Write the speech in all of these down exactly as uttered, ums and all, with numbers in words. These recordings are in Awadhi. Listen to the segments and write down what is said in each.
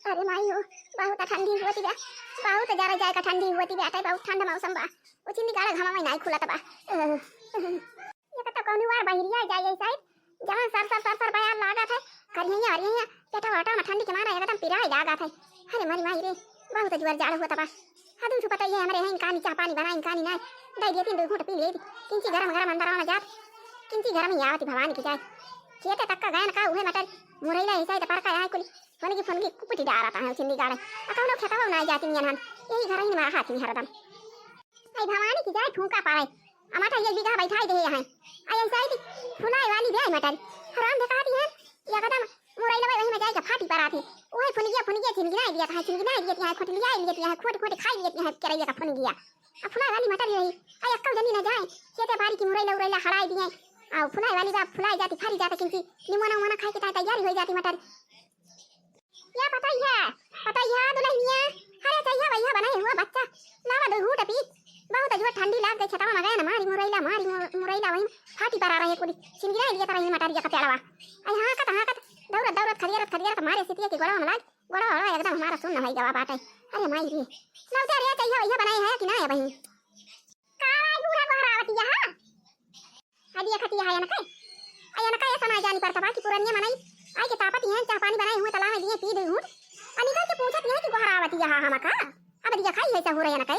अरे माई हो, बहुत ठंडी होती बा, बहुत ज्यादा जाए का ठंडी होती बा, अतई बहुत ठंड मौसम बा। उ चिंदी गाड़ा घामा में नाहीं खुलत बा। अ, ये तो कौनी वार बहिरिया जाए, जाए, जवन सर, सर, सर, सर बयार लागत है, करिहैया, अरिहैया, पेटा वाटा में ठंडी के मारा एकदम पिराए लागत है। अरे मारी माई रे, बहुत जोर जाड़ होत बा। हाँ, दूसू पता ये हमरे हैं, इनका नी चाह पानी बना, इनका नी ना, दे दिए तीन दो घूंट पी लिए, किंची गरम गरम अंदर आना जात, किंची गरम ही आवती भवानी की जाए। खेते तक का गयन का उहे मटर, मुरैला ऐसा ही तो पर का यहाँ कुल फुनगी फुनगी कुपटी डारत है चिंदी गाड़े। आ कौनो खेतवा ना जाती नियन हम, यही घर ही में रहा थी हरदम। आई भवानी की जाए फूंका पाड़े, आ मटर एक बीघा बैठाई दे हैं। आई ऐसा ही फुलाए वाली बे मटर, हराम दिखाती है, एकदम मुरैला वही में जाए के फाटी पड़ा थी। वही फुनगिया फुनगिया चिंगी ना दिया था, चिंगी ना दिया था, खोट लिया लिया था, खोट खोट खाई लिया था, करैया का फुनगिया। अब फुलाए वाली मटर रही, आई अक्कल जनी ना जाए, खेते बारी की मुरैला उरैला हड़ाई दिए। आ फुलाए वाली बा फुलाए जाती, फरी जाता, किंची निमोना उमोना खाए के ताई तैयारी हो जाती मटर। या पतैया, पतैया दुलहिनिया, अरे चैया भैया बनाए हुआ बच्चा, लावा दो घूंट पी। बहुत जो ठंडी लाग गई, छतवा में गए ना, मारी मुरैला, मारी मु-, मुरैला वहीं फाटी परा रहे कुली, चिंगिरा लिया तरह मटरिया का पेड़वा। आई हाँ कत, हाँ कत, दौड़त, दौड़त, खदियरत, खदियरत, मारे सितिया के गोड़वा में लाग, गोड़वा, गोड़वा एकदम हमारा सुन्न होई गवा बाटे। अरे माई रे, लौटे रे चैया भैया बनाए है कि ना है वहीं? का आई बूढ़ा गोहरावतिया हा? आ दिया खतिया है अनका। आ अनका ऐसा ना जानी पड़ता बा कि पुरनिया मनई आई के तापत हैं, चाह पानी बनाए हुए तला में दिए पी दे घूंट। आ निकल के पूछत हैं कि गोहरावतिया हा हमका। अब दिया खाई है सहूर अनका।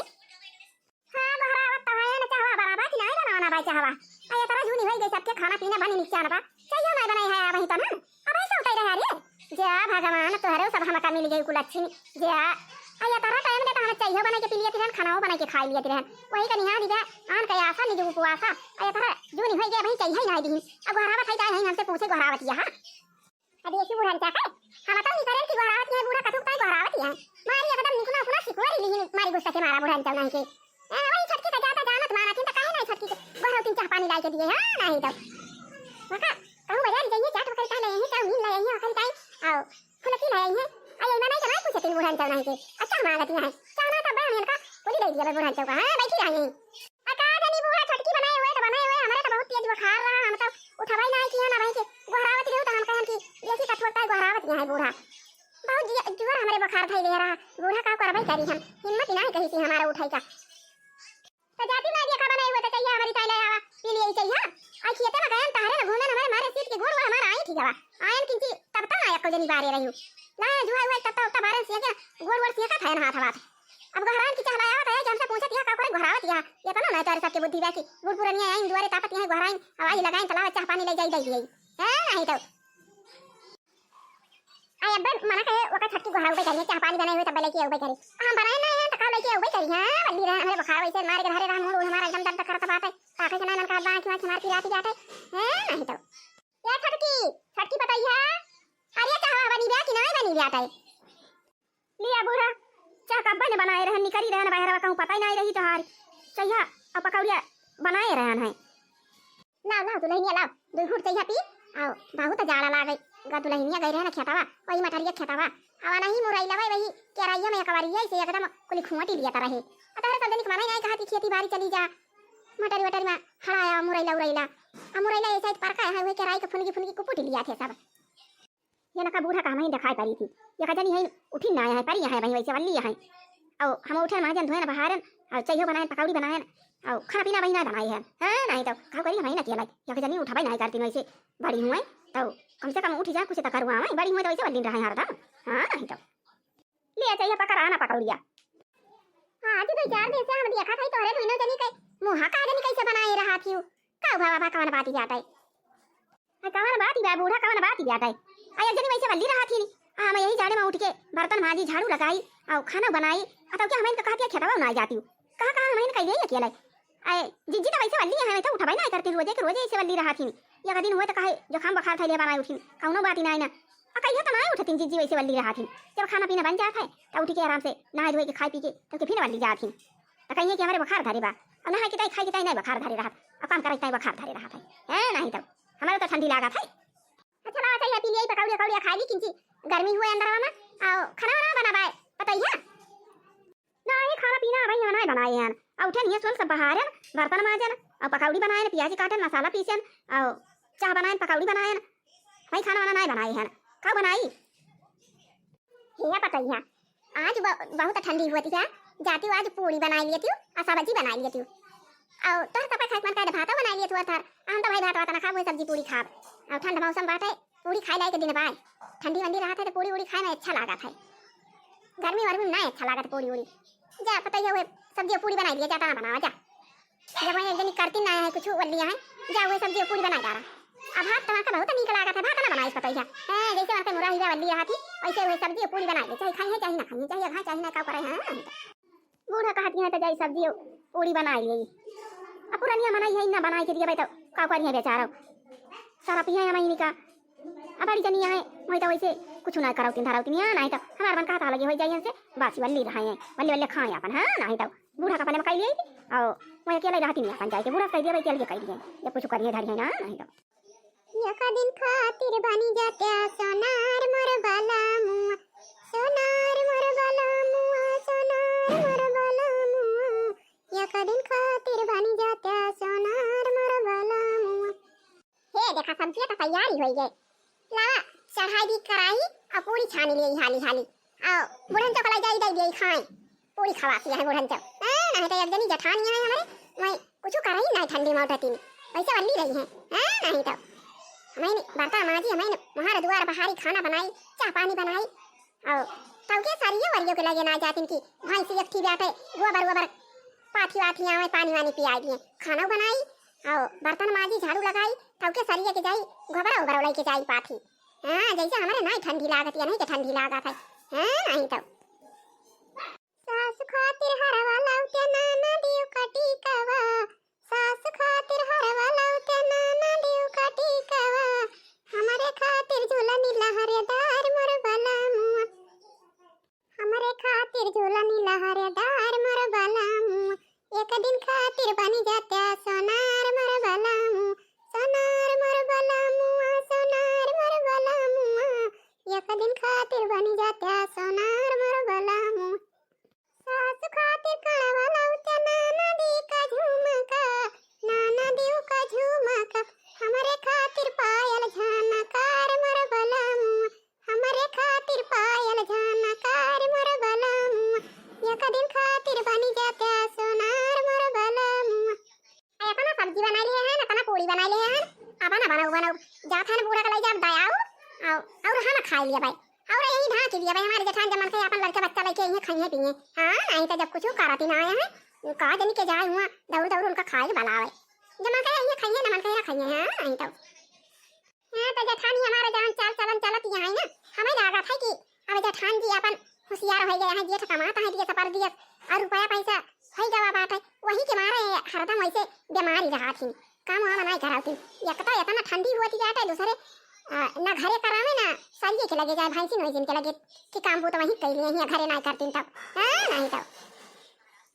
हाँ, गोहरावत तो है ना, चाहवा बना बा कि नाहीं बनावना बा चाहवा। आ ये तरह जूनी होई गई, सबके खाना पीना बनी निचान बा। चाहिए ना बनाई है वही तो ना। अब ऐसा होता ही रहा रे। जा भगवान, तोहरे सब हमका मिल गई कुल अच्छी। जा, आ ये तरह टाइम देता हम चाहिए बनाई के पी लिए रहन, खाना बनाई के खाई लिए रहन। वही का निहा दिया, आन का आशा निज उपवासा। आ ये तरह जूनी होई गई, वही चाहिए ना दिन। अब गोहरावत है, चाहे हमसे पूछे गोहरावतिया हा। अब ये बुढ़न चाहे, हम तो निकरन की गोहरावत है, बूढ़ा कथुक तो गोहरावत है। मारी एकदम निकुना उकुना सिकुरी ली, मारी गुस्सा के मारा बुढ़न चाहे नहीं के। ए, वही छटकी का जाता जानत मारा, तीन तो काहे नहीं छटकी के गोहरावतिन चाह पानी लाई के दिए, हाँ, नहीं तो। वका, कहूँ बाजार जाइए, चाट वगैरह ले आइए, चाउमीन ले आइए, वगैरह ले आइए, आओ, फुलकी ले आइए। आ, ये ना नहीं तो नहीं पूछे तीन बुढ़न चाहे नहीं के। अच्छा, मांगती है। चाहना तो बहन इनका, बोली ले दिया बुढ़न चाहे का, हाँ, बैठी रहिए। आ का जानी बूढ़ा छोटकी बनाए हुए तो बनाए हुए, हमरे तो बहुत तेज बुखार रहा, हम तो उठवाई ना किया ना भाई के गोहरावत रहो तो हम कहन कि ऐसी कथुआ का गोहरावत यहाँ है बूढ़ा। बहुत जिया-, जोर हमरे बुखार धई ले रहा, बूढ़ा का करवाई करी हम, हिम्मत ना है कहीं से हमारा उठाई का। तो जाती ना दिया का बनाए हुए तो चाहिए हमारी ताई ले आवा, पी लिए चाहिए। आ खेते में गयन तहरे में घूमन हमारे मारे सीट के गोड़ वो हमारा आई थी गवा। आयन किंची तब तक आया को जनी बारे रही। लाया जुआ हुआ तब तक बारे से क्या गोड़ वोड़ से का था ना हाथ हाथ। अब गोहरान की चहलाया होता है, जब से पूछत यह का करे गोहरावत यह, ये तो ना मैं तोरे सबके बुद्धि बाकी, बूढ़ पुरनिया आई दुआरे तापत यह गोहराई, अब आई लगाई तलावा चाह पानी ले जाई दे दिए। हैं, नहीं तो। आई अब्बे मना कहे, ओका छटकी गोहराऊ बे करिए, चाह पानी बनाए हुए तब लेके आऊ बे करी। हम बनाए ना है, तो का लेके आऊ बे करी, हाँ, बल्ली रहे, हमरे बुखार वैसे मारे के धरे रहा, मूड़ उड़ हमारा एकदम दर्द करत बाटे। ताके से ना मन का बाकी हमार पिराती जाते। हैं, नहीं तो। या छटकी, छटकी पतैया, अरे चाहवा बनी बे कि नहीं बनी बे आटे? लिया बूढ़ा, चाह कब्बे ने बनाए रहन, निकरी रहन बहरवा, कहूँ पता ही नहीं रही तोहार। चैया और पकौड़िया बनाए रहन है। लाओ, लाओ, दुलहिनिया लाओ, दो घूंट चैया पी। आओ, बहुत जाड़ा लागे। गा दुलहिनिया गई रहन खेतवा, वही मटरिया खेतवा। आवा नहीं मुरैला भाई, वही केराइया में कवरिया से एकदम कुली खुआटी लिया रहे। आ तोहरे सब जनिक मना ही नहीं कहा कि खेती बाड़ी चली जा, मटरी वटरी में हड़ाया मुरैला उरैला। आ मुरैला ऐसा पर का है, वही केराई के फुनगी फुनगी कुपुटी लिया थे सब। ये नका बूढ़ा का हम ही दिखाई पड़ी थी। ये का जनी है, उठी ना है, परी है, वहीं वैसे वल्ली है। और हम उठन, माजन, धोएन, बहारन, और चाहिए बनाएन, पकौड़ी बनाएन, और खाना पीना वही ना बनाए है। हाँ, नहीं तो का करी, हम ही ना किया लाई। ये का जनी उठबे नहीं करती वैसे, बड़ी हुए तो कम से कम उठी जाए, कुछ तो करुआ आवे, बड़ी हुए तो वैसे वल्ली रहे हरदम। हाँ, नहीं तो। ले चाहिए पकड़ा ना पकौड़िया। हाँ, आज दो चार दिन से हम देखा था तोहरे दोनों जनी के मुँह का जनी कैसे बनाए रहा थी। का भावा भा कवन बात जाता है? आ, कवन बात बा बूढ़ा, कवन बात बा ताई? आ, एक जनी वैसे वल्ली रहा थी नी। आ, हम यही जाड़े में उठ के बर्तन माजी, झाड़ू लगाई, आ, खाना बनाई। आ, तो क्या हम इनका कहती है खेतवा ना जाती हूँ? कहाँ, कहाँ हम इनका कह दिया अकेले? आ, जिज्जी तो वैसे वल्ली है, मैं तो उठवाई ना करती, रोजे के रोजे ऐसे वल्ली रहा थी नी। एक दिन हुए तो कहे, जुकाम बुखार था, ले बनाई उठी, कौनो बात ही ना, ना। आ, कहियो तो ना उठती जिज्जी वैसे वल्ली रहा थी। जब खाना पीना बन जात है, तो उठ के आराम से नहाए धोए के, खाए पी के, तो के फिर वल्ली जात थी। तो कहिए कि हमारे बुखार धरे बा। और नहाए के ताई, खाए के ताई नहीं बुखार धरे रहा। और काम करे के ताई बुखार धरे रहा था। है नहीं तो। हमारे तो ठंडी लागत है। अच्छा, लावा चाहिए, पी लिया, पकौड़ी, पकौड़ी खा ली, किंची गर्मी हुए अंदर में, आओ, खाना वाना बना बाय, पता ही है? ना, ये खाना पीना भाई, हम नहीं बनाए हैं। आ, उठे नहीं, सुन सब बहारन, बर्तन माजन, और पकौड़ी बनाए, प्याज काटन, मसाला पीसन, और चाह बनाए, पकौड़ी बनाए, भाई, खाना वाना नहीं बनाए हैं। का बनाई? हे पतोहिया, आज ब-, बहुत ठंडी होती है, जातिउ आज पूड़ी बनाइ लेतिउ, आ सब्जी बनाइ लेतिउ। अउ तोहर तब खाए के मन करे त भातो बनाइ लेतिउ, अउ तोहर, हम तो भाई भात वात ना खाब, वही सब्जी पूड़ी खाब। अउ ठंड मौसम बाटे, पूड़ी खाए लायक दिन बाय, ठंडी वंडी रहत है तो पूड़ी उड़ी खाए में अच्छा लागत है, गर्मी वर्मी में ना अच्छा लागत पूड़ी उड़ी। जा पतोहिया, वही सब्जी पूड़ी बनाइ लिए, जा तना बनावा जा। जब वही एक जनी करती ना है कुछ वल्ली है, जा वही सब्जी पूड़ी बनाइ डारा। अब भात तमार का बहुत नीक लागत है, भात ना बनाइस पतोहिया। हैं, जैसे वनके मुरहिया वल्ली रहत ही, वैसे वही सब्जी पूड़ी बनाइ ले, चाहे खाई है, चाहे ना खाई है, चाहे खाए, चाहे ना, का करे हैं। बूढ़ा कहती है तो जाई सब्जी पूड़ी बनाइ ले। अब पुरनिया मनई है, ना बनाइ के दिया भाई तो का करी है बेचारा। सारा पिया है महीने का। अब बड़ी जनी है, वही तो वैसे कुछ ना करौती धरौती, नहीं तो हमार मन कहता लगे हो जाइए से, बस वल्ली रहे हैं, वल्ली वल्ली खाए अपन, हाँ, नहीं तो बूढ़ा का अपने मकाई लिए थी, और वही अकेले रहती नहीं, अपन जाए के बूढ़ा कह दिया भाई, चल के कह दिए, जब कुछ करिए धरिए ना, नहीं तो। एक दिन खातिर बनी जाते सोनार मोर बलमुआ, सोनार मोर बलमुआ, सोनार मोर बलमुआ, एक दिन खातिर बनी जाते सोनार मोर बलमुआ। हे देखा, सब्जिया तो तैयारी होइ गए, लावा चढ़ाई दी कराही, अउ पूड़ी छानी लिए हाली हाली, अउ बुढ़न चौक लाई जाई, दे दिए खाए, पूड़ी खवाती है बुढ़न चौक। ए, नहीं तो एक जनी जठानी है हमारे, वही कुछ कराही नहीं ठंडी में उठती नहीं, वैसे वल्ली रही है। ए, नहीं तो हमें नहीं बर्तन माजी, हमें नहीं वहाँ दुआर बहारी, खाना बनाई, चाह पानी बनाई, अउ तौके सरिये वरियो के लगे ना जातिन कि भैंसी एक ठी बाटे, गोबर वोबर पाथी वाथी आवे, पानी वानी पियाई दिए, खाना बनाई, अउ बर्तन माजी, झाड़ू लगाई, तौके सरिये के जाई, गोबर ओबर लइके जाई पाथी। हाँ, जैसे हमारे नाई ठंडी लागत या नहीं के ठंडी लागत है। हाँ, नहीं तो। सास खातिर हरवा लाउते नाना दियो कटिकवा, सास खातिर हरवा लाउते नाना दियो कटिकवा, हमरे खातिर झुलनी लहरेदार मोर बलमुआ, हमरे खातिर झुलनी लहरेदार मोर बलमुआ, एक दिन खातिर बनी जाते सोनार मोर बलमुआ, सोनार मोर बलमुआ, सोनार मोर बलमुआ, एक दिन खातिर बनी जाते सोनार मोर बलमुआ। सास खातिर कड़वा लाउते नाना दी का झुमका, नाना दियो का झुमका, हमरे खातिर पायल झनकार मोर बलमुआ, हमरे खातिर पायल झनकार मोर बलमुआ, एक दिन खातिर बनी जाते सोनार मोर बलमुआ। आई अपना सब्जी बनाइ लिए हैं, अपना पूड़ी बनाइ लिए हैं, अपना बनाउ बनाउ, जात है ना बूढ़ा का लइ जाब दयाऊ, अउ, अउर हम खाइ लिए भाई, अउर यही ढाँक लिए भाई, हमारे जेठान जमन के अपन लड़का बच्चा लइके यहीं खाइए पिए। हाँ, नहीं तो जब कुछ कराती ना आए हैं, का जनी के जाए हुआ दौड़ दौड़ उनका खाए के बलावे, जमन के यहीं खाइए, न मन के यहाँ खाइए। हाँ, नहीं तो। हाँ, तो जेठानी हमारे जवन चाल चलन चलत यहाँ है ना, हमें लागत है कि अब जेठान जी अपन होशियार होइ गए हैं, जेठ कमात हैं, दिए सपर दिए, अउर रुपया पैसा होइ गवा बाटे, वही के मारे हरदम वैसे बीमारी रहत ही, काम वाम नाई करत ही। एक तो इतना ठंडी होती बाटे, दूसरे, आ, ना घरे करावे ना सरिये के लगे जाए, भैंसिन वैसिन के लगे कि काम बूत वहीं कैली हैं, घरे नाई करतीन तब। हाँ, नहीं तो।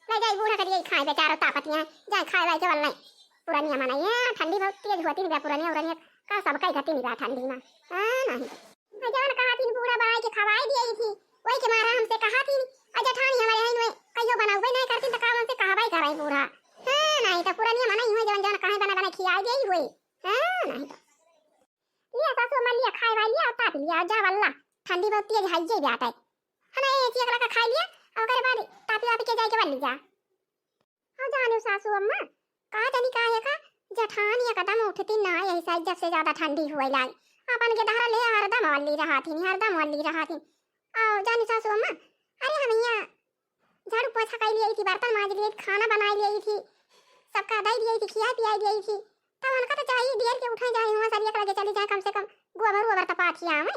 ले जाई बूढ़ा करिए खाए बेचारो तापतिया, जाए खाए वाए के वाला नहीं। पुरनिया मनई है, ठंडी बहुत तेज होती नहीं बा, पुरनिया उरनिया का सबका ही गति नहीं बा ठंडी में। हाँ, नहीं। आ जवन कहतिन बूढ़ा बनाई के खवाई दिए थी, वही के मारा हमसे कहतिन, आ जेठानी हमारे हैं वे, कहियो बनावे नहीं करतिन तो का हमसे कहवाई कराई बूढ़ा। हाँ, नहीं तो पुरनिया मनई हुए जवन जवन कहे बना बना खियाई दिए हुए। हाँ, नहीं तो। लिया सासू अम्मा, लिया खाए वाए लिया, ताप लिया, जा वल्ला, ठंडी बहुत तेज है, ये बात है। है ना, ये चीज लगा खा लिया, और ओकरे बाद तापी वापी के जाए के वल्ली जा। और जानो सासू अम्मा, का जानी काहे का जेठान एकदम उठती ना, यही साइड जब से ज्यादा ठंडी हुए लाग। अपन के धरा ले हरदम वल्ली रहतिन, हरदम वल्ली रहतिन। और जानो सासू अम्मा, अरे हम यहाँ झाड़ू पोछा कर लिए थी, बर्तन माज लिए थी, खाना बनाई लिए थी, सबका दे दिए थी, खिया पिया दिए थी। तब उनका तो चाहिए देर के उठे जाए, हुआ सरिया के लगे चली जाए, कम से कम गोबर वोबर तो पाथी आवे।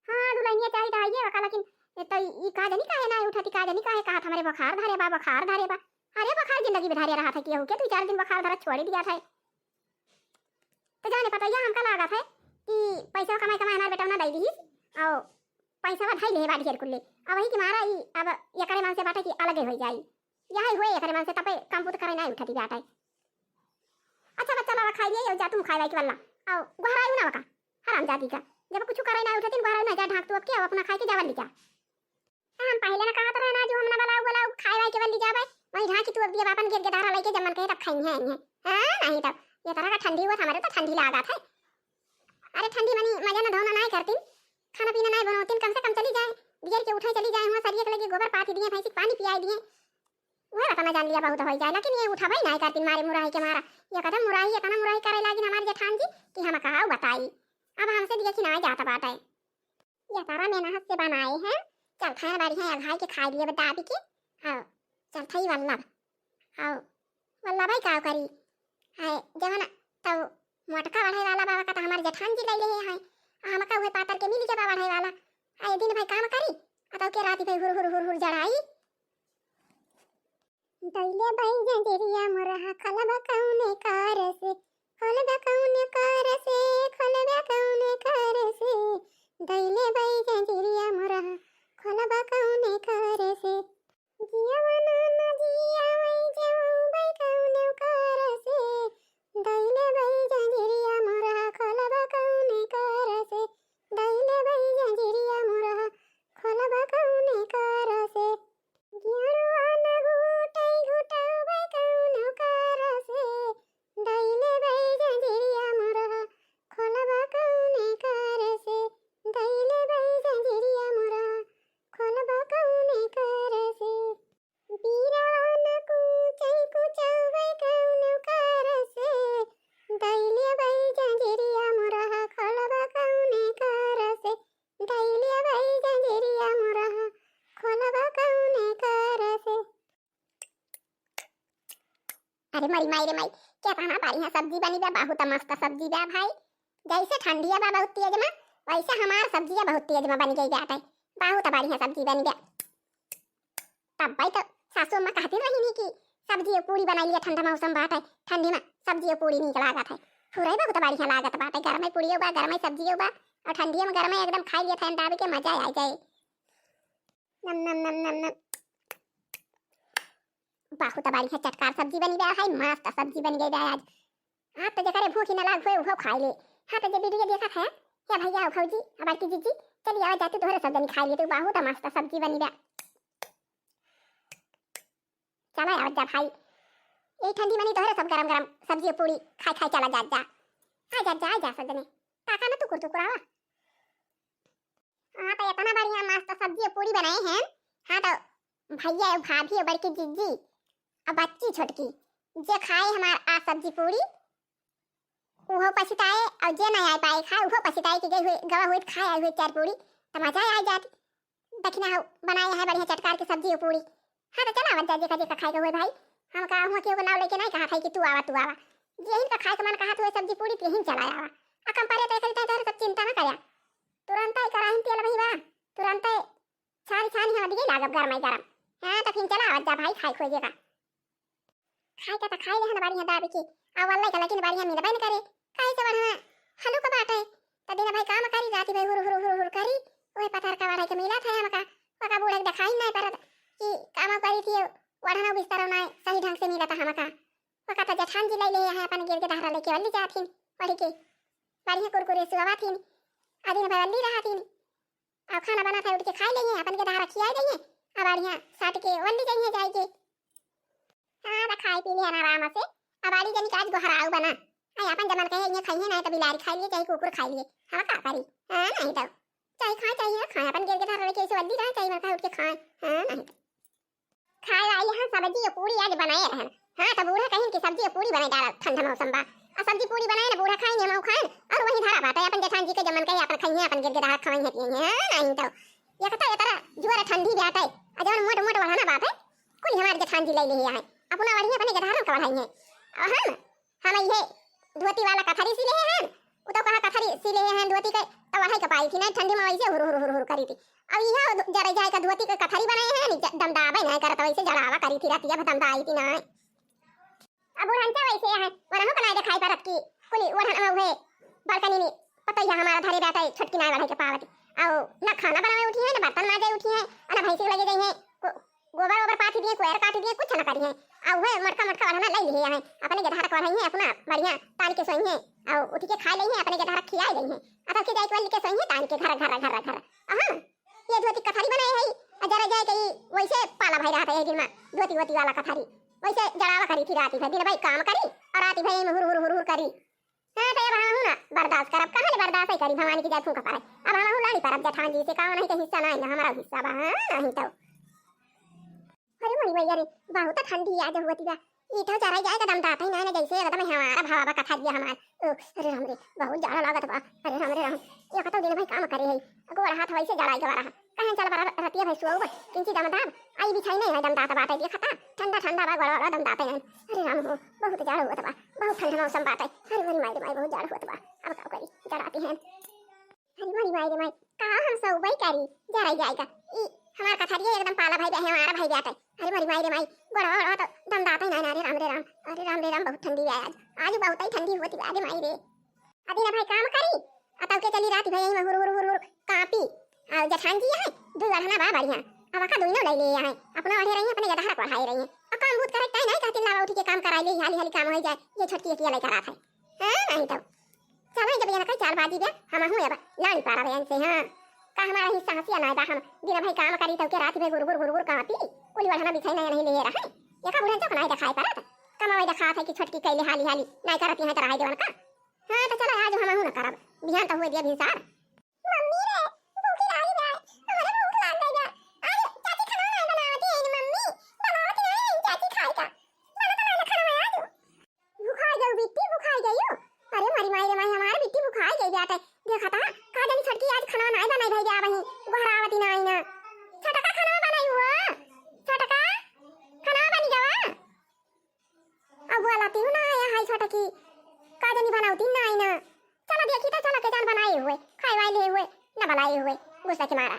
हाँ, दुल्हनिया चाहिए तो आइए बका, लेकिन ए तो ई का जानी काहे ना उठती, का जानी काहे कहत हमरे बुखार धरे बा, बुखार धरे बा। अरे बुखार जिंदगी में धरे रहा था, केहू के दो चार दिन बुखार धरा छोड़ दिया था। तो जाने पतोहिया हमका लागत है कि पैसा कमाई कमाई हमारे बेटा ना दे दी, और पैसा धई ले बा ढेर कुल्ले। अब वही के मारा ई अब एकरे मन से बाटे कि अलगे हो जाई। यही हुए एकरे मन से तपे काम बूत करे ना उठती बाटे। अच्छा बच्चा लावा खाई लिए, जा तुम खाए वाई के वल्ला। आओ, गोहराई ना का, हराम जादी का। जब कुछ करे ना उठती, गोहराई ना जा, ढाक तू अब के, अब अपना खाए के जा वल्ली जा। हम पहले ना कहत रहे ना जो हम ना बलाऊ बलाऊ खाए वाई के वल्ली जाबे, वही ढाकी तू अब दिया बापन गिर के धारा लेके जमन कहे तब खाई है, है। हाँ, नहीं तब ये तरह का ठंडी हुआ था हमारे तो ठंडी लागत है। अरे ठंडी मनी मजा ना धोना ना करती, खाना पीना ना बनोती, कम से कम चल उठे चली जाए हुआ, सरिया के लगे गोबर पाथी दिए, भैंसी के पानी पियाई दिए। उहे रतना जान लिया बहुत होइ जाए, लेकिन ये उठबइ नाहीं करतीन मारे मुराही के मारा। ये कदम मुराही, एतना मुराही करे लागिन हमार जेठान जी कि हम काउ बताई। अब हमसे देखी नाहीं जात बाटे। ये तारा मेहनत से बनाए हैं, चलत हैं बढ़िया अघाई के खाई लिए दाबी के। हाँ, चलत ही वल्लभ। हाँ, वल्लभ भाई काउ करी? है जवन तब मोटका बढ़े वाला बाबा का तो हमार जेठान जी लइ ले हैं, आ हमका उहे पातर के मिल जाबा बढ़े वाला। आ ये दिन भाई काम करी, आ तब के राती भाई हुर हुर हुर हुर जड़ाई। दैले भाई जंजीरिया मुरहा खलबा कौने कार से, खलबा कौने कार से, खलबा कौने कार से, दैले भाई जंजीरिया मुरहा खलबा कौने कार से। जियावा ना ना जियावै जवबै कौने कार से, दैले भाई जंजीरिया मुरहा खलबा कौने कार से, दैले भाई जंजीरिया मुरहा खलबा कौने कार से। गियड़ुआ न घुटै घुटौबै कौनो कार से, दैले बै जंजीरिया मुरहा खोलबा कौने कार से, दैले बै जंजीरिया मुरहा खोलबा कौने कार से। बीरवा न कुचै कुचौबै कौनो कार से, दैले बै जंजीरिया मुरहा खोलबा कौने कार से, दैले बै जंजीरिया मुरहा खोलबा कौने कार से। अरे मरी माई रे माई, केतना बढ़िया सब्जी बनी बा, बहुत मस्त सब्जी बा भाई। जैसे ठंडिया बा बहुत तेज में, वैसे हमार सब्जिया बहुत तेज में बन गई बाटे। बहुत बढ़िया सब्जी बनी बा। तब भाई तो सासू अम्मा कहती रही नी कि सब्जी पूड़ी बनाई लिया, ठंडा मौसम बाटे, ठंडी में सब्जी पूड़ी नीक लागत है। फुरई बहुत बढ़िया लागत बाटे, गरमे पूड़ियो बा, गरमे सब्जियो बा, और ठंडिया में गरमे एकदम खाई लिया, ठंडा के मजा आ जाए। नम नम नम नम नम। बहुत बढ़िया चटकार सब्जी बनी बा, हाय मस्त सब्जी बन गई बा आज। हाँ तो जेकरे भूख ही न लाग होए उहो खाई ले। हाँ तो जे वीडियो देखत है, या भैया हो भौजी, हमार की जीजी, चलिए आवा जाती तोहरे सब जनी खाई लेते, बहुत मस्त सब्जी बनी बा। चला आवा जा भाई, यही ठंडी मनी तोहरे सब गरम गरम सब्जी पूड़ी खाई खाई चला जात जा। आ जात जा, आ जा सब जने, ताका न टुकुर टुकुर आवा। हाँ, तो इतना बढ़िया मस्त सब्जी पूड़ी बनाए हैं। हाँ, तो भैया, भाभी, बड़की जीजी, अब बच्ची छोटकी, जे खाए हमार आ सब्जी पूड़ी, उहो पछताए, और जे ना आए पाए खाए, उहो पछताए कि गई हुई, गवा हुई, खाए आई हुई चार पूड़ी, तो मजा आ जात। दखिना हो, बनाए है बढ़िया चटकार की सब्जी और पूड़ी। हाँ, तो चला आवत जा, जेका जेका खाए के हुए भाई। हम का हुआ केहू के नाव लेके नहीं कहा था कि तू आवा, तू आवा। जेहिन का खाए के मन कहा, तू सब्जी पूड़ी, तेहिन चला आवा। आ कम परे तो एकरी तय तोहरे सब चिंता ना करया। तुरंत ही कराही में तेल भई बा, तुरंत ही छानी छानी हम दिए लागब गरम ही गरम। हाँ, तो फिर चला आवत जा भाई, खाए खोजे का। खाए का तो खाए लेहन बढ़िया दाबी के, आ वल्ले का लेकिन बढ़िया मिलबे न करे। काहे से बढ़ा हलुक बाटे, त दिन भाई काम करी, राती भाई हुर हुर हुर हुर करी, ओहे पथर का बढ़ाई के मिला था हमका। ओका बूढ़े के देखाई नहीं परत कि काम करी थी, वढ़ना बिस्तर ना सही ढंग से मिला था हमका। ओका तो जेठान जी ले ले है अपन गिर के दहरा लेके वल्ली जाथिन, पढ़ी के बढ़िया कुरकुरे सुआवा थिन, आ दिन भाई वल्ली रहा थिन। अब खाना बना था, उठ के खाई लेइहे, अपन के दहरा खियाई देइहे, अब बढ़िया साट के वल्ली जाइहे जाई के। हाँ, तो खाई पी लिया ना आराम से। अब आड़ी जनी काज गोहराऊ बना। आई अपन जमन कहे, इहे खाइहे ना, तो बिलारी खाई लिए, चाहे कुकुर खाई लिए। हम का करी? हाँ, नहीं तो। चाहे खाए, चाहे ना खाए, अपन गिर के धर रहे, कैसे वल्ली रहे, चाहे मरका उठ के खाए। हाँ, नहीं तो। खाए वाली हम सब्जी और पूड़ी आज बनाए रहन। हाँ, तो बूढ़ा कहिन कि सब्जी और पूड़ी बनाए डाला, ठंडा मौसम बा। और सब्जी पूड़ी बनाए ना, बूढ़ा खाए, हम खाए, और वही धरा बाटे, अपन जेठान जी के जमन कहे, अपन खाइए, अपन गिर के धरा खाए हैं, पिए हैं। हाँ, नहीं तो। ये कता, ये तरह जुआर ठंडी बाटे, और जवन मोट मोट वढ़ना बाटे, कुल हमारे जेठान जी ले ले आए। अपना वढ़िया अपने गधारन का वढ़ाई है। और हम, हम ये धोती वाला कथरी सी ले हैं, उ तो कहा कथरी सी ले हैं धोती के, तो वढ़ाई के पाई थी ना, ठंडी में वैसे हुर हुर हुर हुर करी थी। अब यह जरा जाए का धोती के कथरी बनाए हैं, नी ज-, दमदाबे नहीं करत, वैसे जड़ावा करी थी, रातिया भर दमदाई थी ना। अब बुढ़नचा वैसे है, वरहु को ना दिखाई परत की, कुली वढ़न में हुए, बालकनी में, पतैया हमारा धरे बैठे, छोटकी ना वढ़े के पावत। और ना खाना बनावे उठी है, ना बर्तन माजे उठी है, और ना भैंसी के लगे गई है, को-, गोबर ओबर पाथी दिए, कोयर काटी दिए, कुछ ना करी है। और वह मटका मटका वढ़ना ले लिए है, अपने गधार को वढ़ाई है, अपना बढ़िया तान के सोई है, और उठ के खा ले है, अपने गधार खियाई गई है। अब के जाए के वल्ली के सोई है, तान के घर, घर, घर, घर। अहाँ, ये धोती कथरी बनाए है, और जरा जाए के ई वैसे पाला भाई रहता है दिन में, धोती वोती वाला कथरी, वैसे जड़ावा करी थी राती भर, दिन भाई काम करी, और राती भाई में हुर हुर हुर हुर करी। हाँ, तो अब हम ना, बर्दाश्त करब, कहाँ ले बर्दाश्त है करी, भवानी की जाए फूंका पारे। अब हमहू लड़ी परब जेठान जी से, का नहीं के हिस्सा नहीं ना, हमारा हिस्सा बा, हाँ, नहीं तो। अरे मोरी मैया रे, बहुत ठंडी आज होती बा। ई तो जरा जाए एकदम दाता ही नहीं ना, जैसे एकदम हमारा भावा बा कथा दिया हमार। ओ, अरे राम रे, बहुत जाड़ा लागत बा। अरे राम रे राम, ये कतौ दिन भाई काम करे है, गोड़ हाथ वैसे जड़ाई गवा रहा। कहें चल बरा रतिया भाई सुअउ बा, किंची दम दाब, आई बिछाई नहीं है दम दाता बाटे, देखा था, ठंडा ठंडा बा, गोड़ वाला दम दाता है। अरे राम हो, बहुत जाड़ा होत बा, बहुत ठंडा मौसम बाटे। अरे मोरी माई रे माई, बहुत जाड़ा होत बा, अब का करी, जड़ाती हैं। अरे मोरी माई रे माई, का हम सब वही करी, जरा जाएगा। ई हमार कथरिया एकदम पाला भाई बे, हमारा भाई जाता है। अरे मोरी माई रे माई, गोड़वा गोड़वा तो दम दाता ही ना, अरे राम रे राम, अरे राम रे राम, बहुत ठंडी है आज, आज बहुत ही ठंडी होती है, अरे माई रे। अभी ना भाई काम करी, अतव के चली रात भाई यही में हुर हुर हुर हुर कांपी। आ जेठान जी है, दुई अढ़ना बा बढ़िया, अब का दुइनो ले ले है, अपना अढ़े रही, अपने गदहा रख बढ़ाए रही, अब काम बूत करे टाइम नहीं कहती, लावा उठी के काम कराई ले, हाली हाली काम हो जाए, ये छोटकी एक ये लेकर आत है। हाँ, नहीं तो। चलो, जब ये ना कहीं चालबाजी बे, हम हूँ अब लाड़ी पारा बे इनसे, हाँ। का हमारा हिस्सा हंसिया ना बा, हम दिन भाई काम करी, तब के रात में गुरगुर गुरगुर कांपी, कुल बढ़ना बिछाई नहीं, नहीं ले रहे। ये का बुढ़न चौक नहीं दिखाई पड़त? कमावे दिखात है कि छोटकी कैले हाली हाली, नहीं करती है तो रहे देवन का। हाँ, तो चलो, आज हम हूँ ना करब, बिहान तो हुए दिया भिनसार। मम्मी रे, भूखी लागी बा, हमरे भूख लाग गई बा। आज चाची खाना नहीं बनावती है मम्मी, बनावती नहीं है चाची खाए का। बना तो मैंने खाना आज। भुखाई गयो बिट्टी, भुखाई गयो। अरे मरी माई रे माई, हमार बिट्टी भुखाई गई बाटे। देखा था, का जानी छोटकी आज खाना नाई बनाई भई जा वहीं, गोहरावती नाई ना। छोटका खाना बनाई हुआ, छोटका खाना बनी गवा। अब वाला तीनों ना आया है छोटकी, का जानी बनावती नाई ना। चलो देखी तो, चलो के जान बनाए हुए, खाए वाए लिए हुए, ना बनाए हुए, गुस्सा के मारा।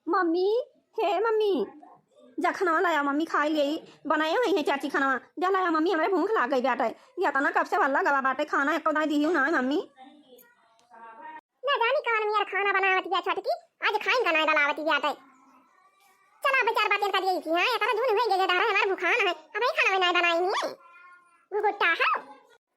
मम्मी, हे मम्मी, जा खाना लाया मम्मी, खाई लेई, बनाए हुई है चाची खाना, जा लाया मम्मी, हमरे भूख लाग गई बाटे, या तना कब से वाला गवा बाटे, खाना एको दाई दिहियो ना मम्मी। ना जानी कवन मियर खाना बनावत बिया छोटकी, आज खाइन का नाय बनावत बिया ते। चला अब चार बातें कर दिए कि हाँ, इतना जून हो गए, दारा हमार भूखान है, अब ही खाना नाय बनाई नहीं। गुगुट्टा है।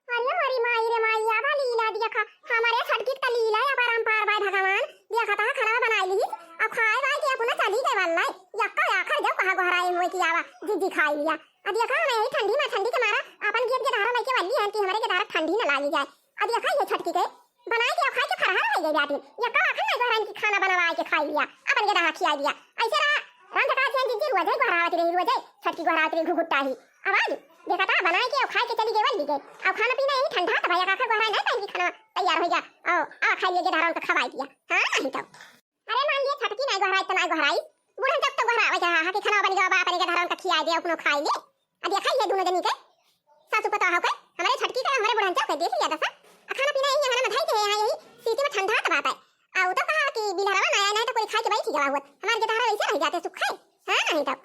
अरे मोरी माई रे माई, आवा लीला देखा, हमारे छोटकी का लीला या परंपार बाय भगवान, देखा था खाना बनाई ली, अब खाए वाए के अपना चली गए वाला, यक्का आखर जब कहा गोहराए हुए कि आवा, जिज्जी खाई लिया। अब देखा हम यही ठंडी में, ठंडी के मारा अपन गेट के धारा लेके वाली है कि हमारे के धारा ठंडी न लागी जाए। अब देखा ये छोटकी के बनाए के खाए के फरहार हो गई बाटी। या का आखन नहीं गोहराइन की खाना बनवाए के खाई लिया, अपन के दहा खियाई लिया। ऐसे रहा, राम जका थे जिज्जी रोजे गोहरावत रही, रोजे छोटकी गोहरावत रही घुघुट्टा ही। आवाज देखा था बनाए के और खाए के चली गई, वल्ली गई। और खाना पीना यही ठंडा तो भैया काका गोहराए नहीं पाएंगी, खाना तैयार हो गया। और आ खाई लिए के धारा उनका खवाई दिया। हाँ, नहीं तो। अरे मान लिए छोटकी नहीं गोहराई तो नहीं गोहराई, बुढ़न जब तो गोहरावे के रहा कि खाना बन गया बा, अपने के धारा उनका खियाई दे, अपनो खाई ले। अब देखा ये दोनों जनी के सासू पतोह के, हमारे छोटकी के, हमारे बुढ़न चौक के देख लिया दसा। आ खाना पीना यही यहाँ में धई के यहाँ यही सीटी में ठंडा तो बात है। आ वो तो कहा कि बिलहरवा ना आया, नहीं तो कोई खा के बैठ गया हुआ। हमारे के धारा वैसे रह जाते सुख खाए। हाँ, नहीं तो।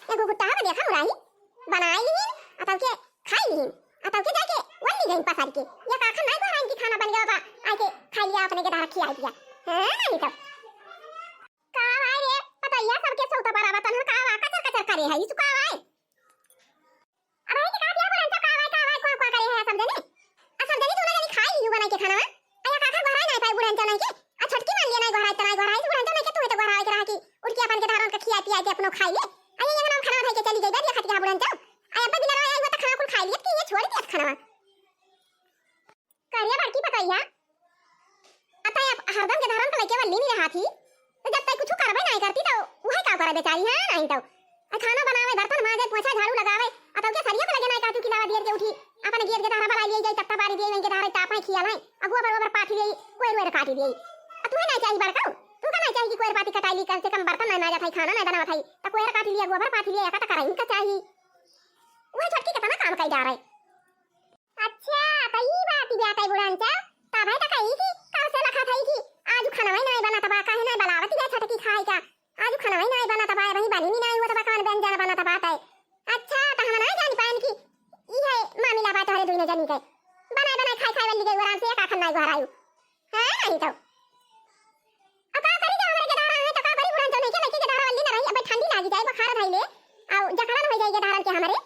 ये गुगुट्टा है, देखा मुराही। बनाई ली, आ तब के खाई ली, आ तब के जाके वल्ली गई पसर के। ये काखन नहीं गोहराइन की खाना बन गया बा, आके खा लिया अपने के धारा खिया दिया। हाँ, नहीं तो। का भाई रे, पतोहिया सबके सौता बराबर तनहर का बा, कचर कचर करे है, इसु का भाई? अब यही के कहा दिया, बुढ़न चौक का भाई, का भाई, कुआ, कुआ करे है सब जने। आ सब जने दोनों जने खाई लियो बनाई के खाना। आ या काखा गोहराई नहीं पाई बुढ़न चौक नहीं के। आ छोटकी मान लिया नहीं गोहराई, तो नहीं गोहराई, बुढ़न चौक नहीं के, तू ही तो गोहराई के रहा कि उठ के अपन के धारन का खिया पिया के अपनो खाई ले। आ ये, ये नाम खाना खाई के चली गई, बैठ खाती कहा बुढ़न चौक। आ अब्बे बिना रहा आई हुआ तो खाना कुल खाई लिया कि ये छोड़ दिया खाना। करिया बड़की पतोहिया, अब तै अब हरदम के धारन के लइके वल्ली नहीं रहा थी, तो जब तै कुछ करबे नहीं करती तो वह का करे बेचारी, हाँ, नहीं तो। आ खाना बनावे, बर्तन माजे, पोछा, झाड़ू लगावे, आ तब के सरिया पे लगे नहीं कहती कि लावा दियर के उठी, अपन गियर के धारा बलाई लिए जाई, तत्ता बारी दिए, वहीं के धारा ताप है, खियाल है, अगुआ बर ओबर पाथी लिए, कोयर वेर काटी लिए। आ तू नहीं चाहिए बड़काऊ, तू का नहीं चाहिए कि कोयर पाती कटाई ली, कम से कम बर्तन नहीं माजत है, खाना नहीं बनावत है, तो कोयर काटी लिए, अगुआ बर पाथी लिए, का तो कराई का चाहिए। वह छोटकी कितना काम कई जा रहे। अच्छा, त ई बात बा तई बुढ़न चौक, तबे त कही कि कब से लखा थई कि आज खनवा नाय बनत बा, काहे नाय बनावत बा छोटकी खाए का? आज खनवा नाय बनत बा, वही बनी नाय हुआ त बा, कौन व्यंजन बनत बा तई? अच्छा, त हम नाय जान पाएन कि ई है मामला बा तोहरे दुइनो जनी के। बनाए बनाए खाए खाए वाली गई आराम से एक आखन नाय घर आयु। हाँ, नहीं तो। अब का करी जब हमरे के धारा है, तो का करी बुढ़न चौक नहीं के लइके के धारा वाली ना रही, अब ठंडी लागी जाए, बुखार धई ले, और जकड़न हो जाए के धारन के हमरे,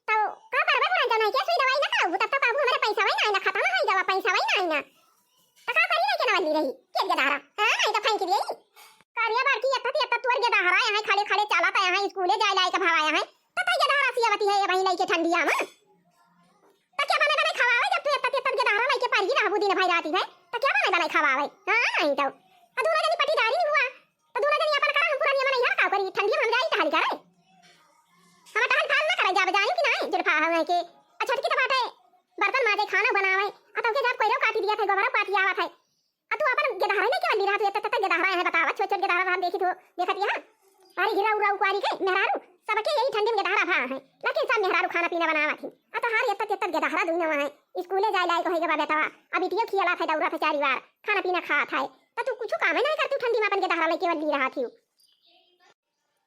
तो का करबे बुढ़न चौक नहीं के, सुई दवाई ना कराऊ, तब तो कहबू हमरे पैसा वही ना, ना खत्म है, जब पैसा वही ना, ना। तो का करी लइके ना वाली रही, के के धारा, हाँ, नहीं तो फेंक दिए। करिया बड़की, एत्ता ती एत्ता तुअर के धारा, यहाँ खड़े खड़े चलत, यहाँ स्कूले जाए लाए के भावा, यहाँ, तो तई के धारा सियावती है, ये वहीं लइके ठंडिया में। तो क्या बने बने खवावे, जब तू एत्ता ती एत्ता के धारा लइके परी रहबू दिन भर राती भर, तो क्या बनाई बनाई खावा आवे? हाँ, नहीं तो। आ, दूनो जनी पटीदारी नहीं हुआ। तो दूनो जनी अपन करा, हम पुरनिया मनई हर का करी, ठंडी में हम जाई टहल करे। हम टहल फाल ना करे, जाब जाई कि नहीं, जुल्फा हवे के। आ, छोटकी तो बाटे, बर्तन माजे, खाना बनावे। आ, तो के जाब कोई रो काटी दिया था, गोबरा पाती आवा था। आ, तू अपन गेदहरा लेके वाली रहा, तू एत्ता, एत्ता गेदहरा है, बतावा, छोट, छोट गेदहरा रहा, देखी तू, देखत यहाँ। अरे गिरा उरा उकुआरी के मेहरारू, सबके यही ठंडी में गेदहरा भा है, लेकिन सब मेहरारू खाना पीना बनावत ही। आ तोहार एत्तत एत्तत गेदहरा दुई नवा है, स्कूले जाए लायक होई गवा बेटवा, अब इटियो खियाला थे दौरा थे चारी बार, खाना पीना खात है, त तू कुछ कामे नहीं करती ठंडी में अपन गेदहरा लेके वल्ली रहा थी।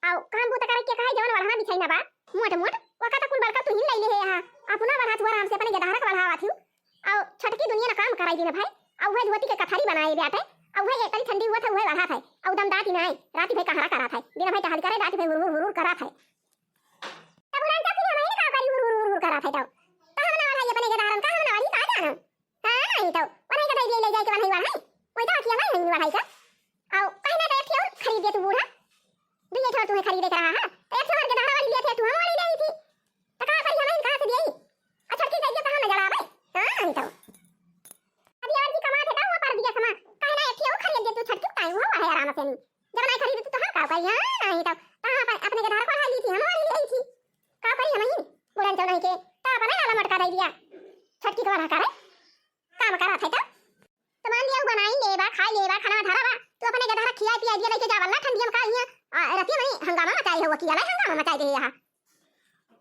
आओ काम बूता करे के कहे जवन वढ़ना बिछाई ना बा, मोट मोट, ओका त कुल बड़का तू ही ले ले है, अपना वढ़ा तू आराम से अपने गेदहरा के वढ़ावा थी। अउ छोटकी दुनिया न काम कराई दिन भाई, अउ वह धोती के कथारी बनाए बाटे, अउ वह एतरी ठंडी हुआ था, वह बढ़ा था, अउ दम दाती ना आई, राती भाई कहारा करा था, दिन भाई टहल करे, राती भाई हुर हुर हुर हुर करा था। तब उड़ान चाची हमारे का करी हुर हुर हुर हुर करा था, तब तो हम ना वाला ये अपने गेदारन का हम ना वाली का जानो। हाँ, नहीं तो, बनाई के दे ले जाए के बनाई वाला है, वही तो अखिया नहीं वाला है का। अउ कहना तो एक ठे और खरीद दे तू बूढ़ा, दुइये ठो तुम्हें खरीदे के रहा है, तो एक ठो और गेदहरा वाली लिए थे, तू हम वाली ले आई थी। तो का करी, हम कहाँ से दिए? आ छोटकी जाइए तो हम जड़ावे। हाँ, नहीं तो। अभी और भी कमा थे, का हुआ पर दिया समा? काहे ना एक ठे और खरीद दे तू छोटकी, ताई हुआ है आराम से नहीं। जब नहीं खरीदे तू तो हम का करी? हाँ, नहीं तो। तो हाँ, अपन, अपने गेदहरा को ली थी, हम वाली ले आई थी। का करी हम ही? बुढ़न चौड़न के, तो अपने आला मटका दे दिया। छोटकी को वाला करे, काम करा थे तो। तो मान लिया, उ बनाई लेबा, खाई लेबा, खाना धरा बा, तू अपने गेदहरा खियाई पियाई दिया, लेके जावल ना ठंडिया में का हिया, आ, रतिया में हंगामा मचाई हुआ, किया लाई हंगामा मचाई दे यहाँ।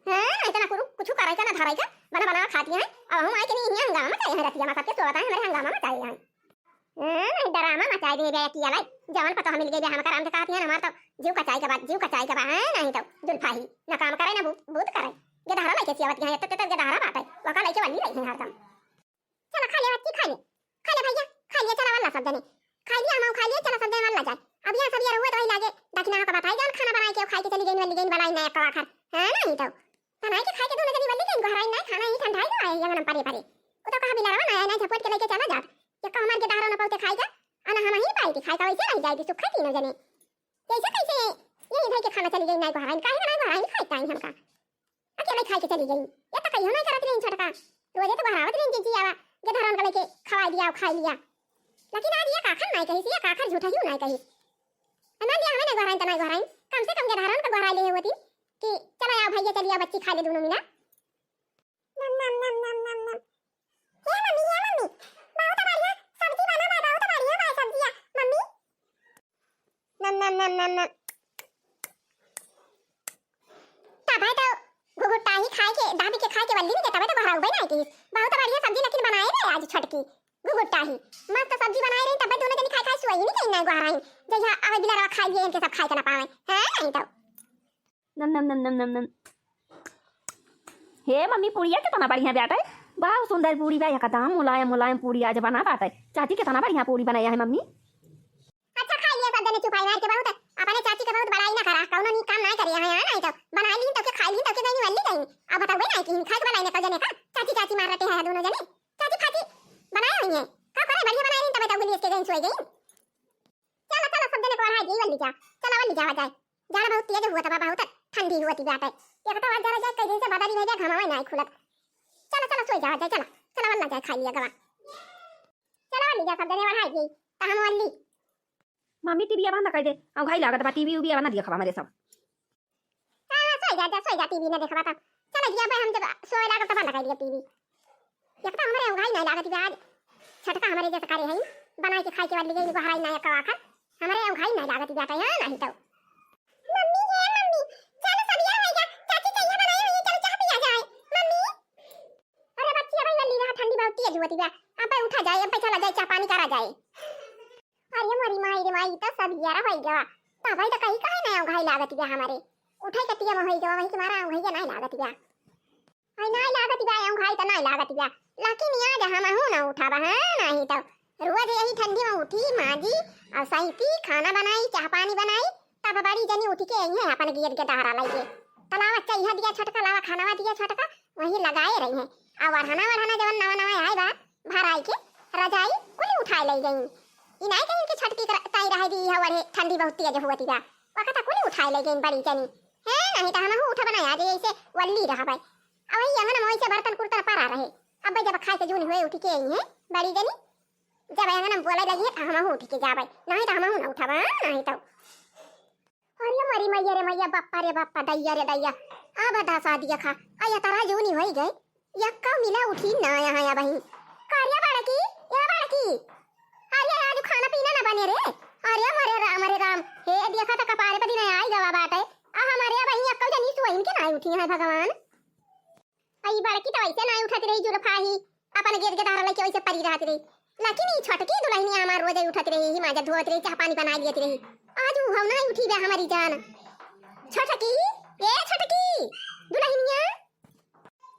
हाँ, इतना कुरु-, कुछ कराई का ना धराई का, बना बना खाती हैं, अब हम आए के नहीं हिया हंगामा मचाई हैं रतिया में, सबके सोता है हमारे हंगामा मचाई हैं। हाँ, नहीं डरामा मचाई दे बे, किया लाई, जवन पता हम मिल गए बे, हम कराम के कहती हैं, हमार तो जीव कचाई के बाद, जीव कचाई के बाद, हाँ, नहीं तो जुल्फा ही, ना काम करे, ना बू-, बूत करे, गेदहरा लेके सियावत यहाँ, तो, तो, तो गेदहरा बाटे, वका लेके वाली रही है हरदम। चला खा ले बच्ची, खा ले, खा ले भैया, खा ले, चला वल्ला सब जने। खा लिया, हम खा लिए, चला सब जने वल्ला जाए। अब यहाँ सब ये रहुआ तो वही लागे, दक्षिणा का बताई जान, खाना बनाए के खाए के चली गई, वल्ली गई, बनाई ना एक आखर। हाँ, नहीं तो। बनाए के खाए के दोनों जनी वल्ली गई, गोहराई ना खाना ही ठंडा ही तो आए, यहाँ परे परे। वो तो कहा बिलारवा ना आए, ना झपट के लेके चला जात। ये का हमार गेदहरा ना पौते खाए का, अना हम ही पाई थी खाए का, वैसे रह जाए थी, सुख खाई तीनों जने। कैसे कैसे ये इधर के खाना चली गई, ना गोहराई, काहे ना गोहराई खाए टाइम हमका। अकेले खाई के चली गई। ये तो कहियो नहीं करत रही छोटका। रोजे तो बहरावत रही जीजी आवा, गेदहरन का लेके खवाई दिया, खाई लिया। लेकिन आज ये काखर नहीं कही, ये काखर झूठा ही नहीं कही। अना लिया हमें ना गोहराइन, तना गोहराइन, कम से कम गेदहरन का गोहराई ले होती कि चला आओ भैया, चलिया बच्ची खा ले दोनों मिला। नम, नम, नम, नम, नम, नम। हे मम्मी, हे मम्मी, बहुत बढ़िया सब्जी बना बा, बहुत बढ़िया बा सब्जिया, मम्मी। नम, नम, नम, नम, नम। तबे तो घुघुट्टा ही खाए के, दाबी के खाए के वल्ली में के तबे तो गोहराउबे नहीं की। बहुत बढ़िया सब्जी लेकिन बनाए बे आज छोटकी। घुघुट्टा ही। मस्त सब्जी बनाए रही, तबे दोनों जनी खाए खाए सोई नहीं कहीं नहीं गोहराई। जइहा आवे बिलारवा खाई लिए, इनके सब खाए के ना पावे। हाँ, नहीं तो। नम, नम, नम, नम, नम, नम। हे मम्मी, पूड़िया कितना बढ़िया बाटे। बहुत सुंदर पूड़ी बा, एकदम मुलायम, मुलायम पूड़ी आज बना बाटे। चाची कितना बढ़िया पूड़ी बनाया है मम्मी। अच्छा, खाई लिया सब जने चुपाई मार के, बहुत अपने चाची के बहुत बड़ाई ना करा, कौनो नी काम ना करे है, हाँ, नहीं तो बनाई ली तो के खाई ली तो के गई वल्ली गई। अब बताओ ना कि खाए के बनाई ना तो जने का चाची, चाची मार रहे हैं दोनों जने। चाची फाची बनाए हुई है, का करे बढ़िया बनाए नहीं तबे तो उंगली इसके गई सोई गई। चला, चला, सब जने को बढ़ाई दी, वल्ली जा। चला, वल्ली जावा जाए। जाड़ा बहुत तेज हुआ था, बहुत ठंडी हुआ थी बाटे। एक तो आज जरा जाए, कई दिन से बादल ही भेजा, घमावे ना खुलत। चला, चला, सोई जावा जाए, चला। चला, वल्ला जाए, खाई लिया गवा। चला, वल्ली जा, सब जने बढ़ाई दी। तो हम वल्ली। मम्मी, टीवी बंद कर दे। अउघाई लागत बा, टीवी उवी बना दिया खबा हमरे सब। हाँ, सोई जा, जा, सोई जा, टीवी ना देखबा तब। चला जिया भाई, हम जब सोए लागब तब बंद कर दिया टीवी। एक तो हमरे अउघाई नहीं लागत बा आज। छोटका हमरे जैसे करे है, बनाए के खाए के वाली गई, गोहराई ना एक आखर। हमरे अउघाई नहीं लागत बा, हाँ, नहीं तो। मम्मी, हे मम्मी, चलो सब ये हो गया, चाची चाहिए बनाए हुई, चलो चाह पिया जाए। मम्मी। अरे बच्ची, अबे वल्ली रहा, ठंडी बहुत तेज हुआ थी बा। अब उठा जाए, अब चला जाए, चाह पानी करा जाए। अरे मोरी माई रे माई, तो सब यारा होई गवा। तबे तो कही काहे ना अउघाई लागत बा हमरे। उठे के तिया में होई गवा, वही के मारा अउघाई के नहीं लागत बा। आई नहीं लागत बा, अउघाई तो नहीं लागत बा। लेकिन आज हमहू ना उठाबा, हाँ, नहीं तो। रोज यही ठंडी में उठी, माजी, और सैती, खाना बनाई, चाह पानी बनाई, तब बड़ी जनी उठ के आई है अपन गियर के दहरा लाई के। तलावा चाहिए दिया छोटका, लावा खानावा दिया छोटका, वही लगाए रही है। और वढ़ना, वढ़ना जवन नवा नवा आए बा, भराई के रजाई कुली उठाए ले गई। ई नाई कहीं कि छटकी कर-, ताई रह दी है, वरे ठंडी बहुत तेज हुआ थी बा। वकता कुली उठाए ले गई बड़ी जनी। है, नहीं तो हमहू उठब ना आज, ऐसे वल्ली रहबे। अब वही अंगन में वैसे बर्तन कुर्तन पड़ा रहे। अब जब खाए के जून हुए उठ के आई है बड़ी जनी। जब आंगन में बोले लगी, तो हमहू उठ के जाबे, नहीं तो हमहू ना उठबे, नहीं तो। अरे मरी मैया रे मैया, बप्पा रे बप्पा, दैया रे दैया, अब दसा दिया खा, आ ये तरह जूनी होई गई, यक्का मिला उठी ना यहाँ या बहिन। का रे बड़की, ए बड़की, अरे आज खाना पीना ना बने रे। अरे मरे राम, अरे राम, हे देखा तो कपारे पर दिन आई गवा बाटे, आ हमारे बहिन यक्का जनी सोइन के ना उठी है भगवान। आ ई बड़की तो वैसे ना उठत रही, जुल्फा ही अपन गेद के धारा लेके वैसे परी रहत रही, लेकिन ई छोटकी दुल्हनिया हमार रोजे उठत रही, ही माजा धोवत रही, चाह पानी बना लियत रही। आज उ हव ना उठी बे हमारी जान। छोटकी, ए छोटकी दुल्हनिया,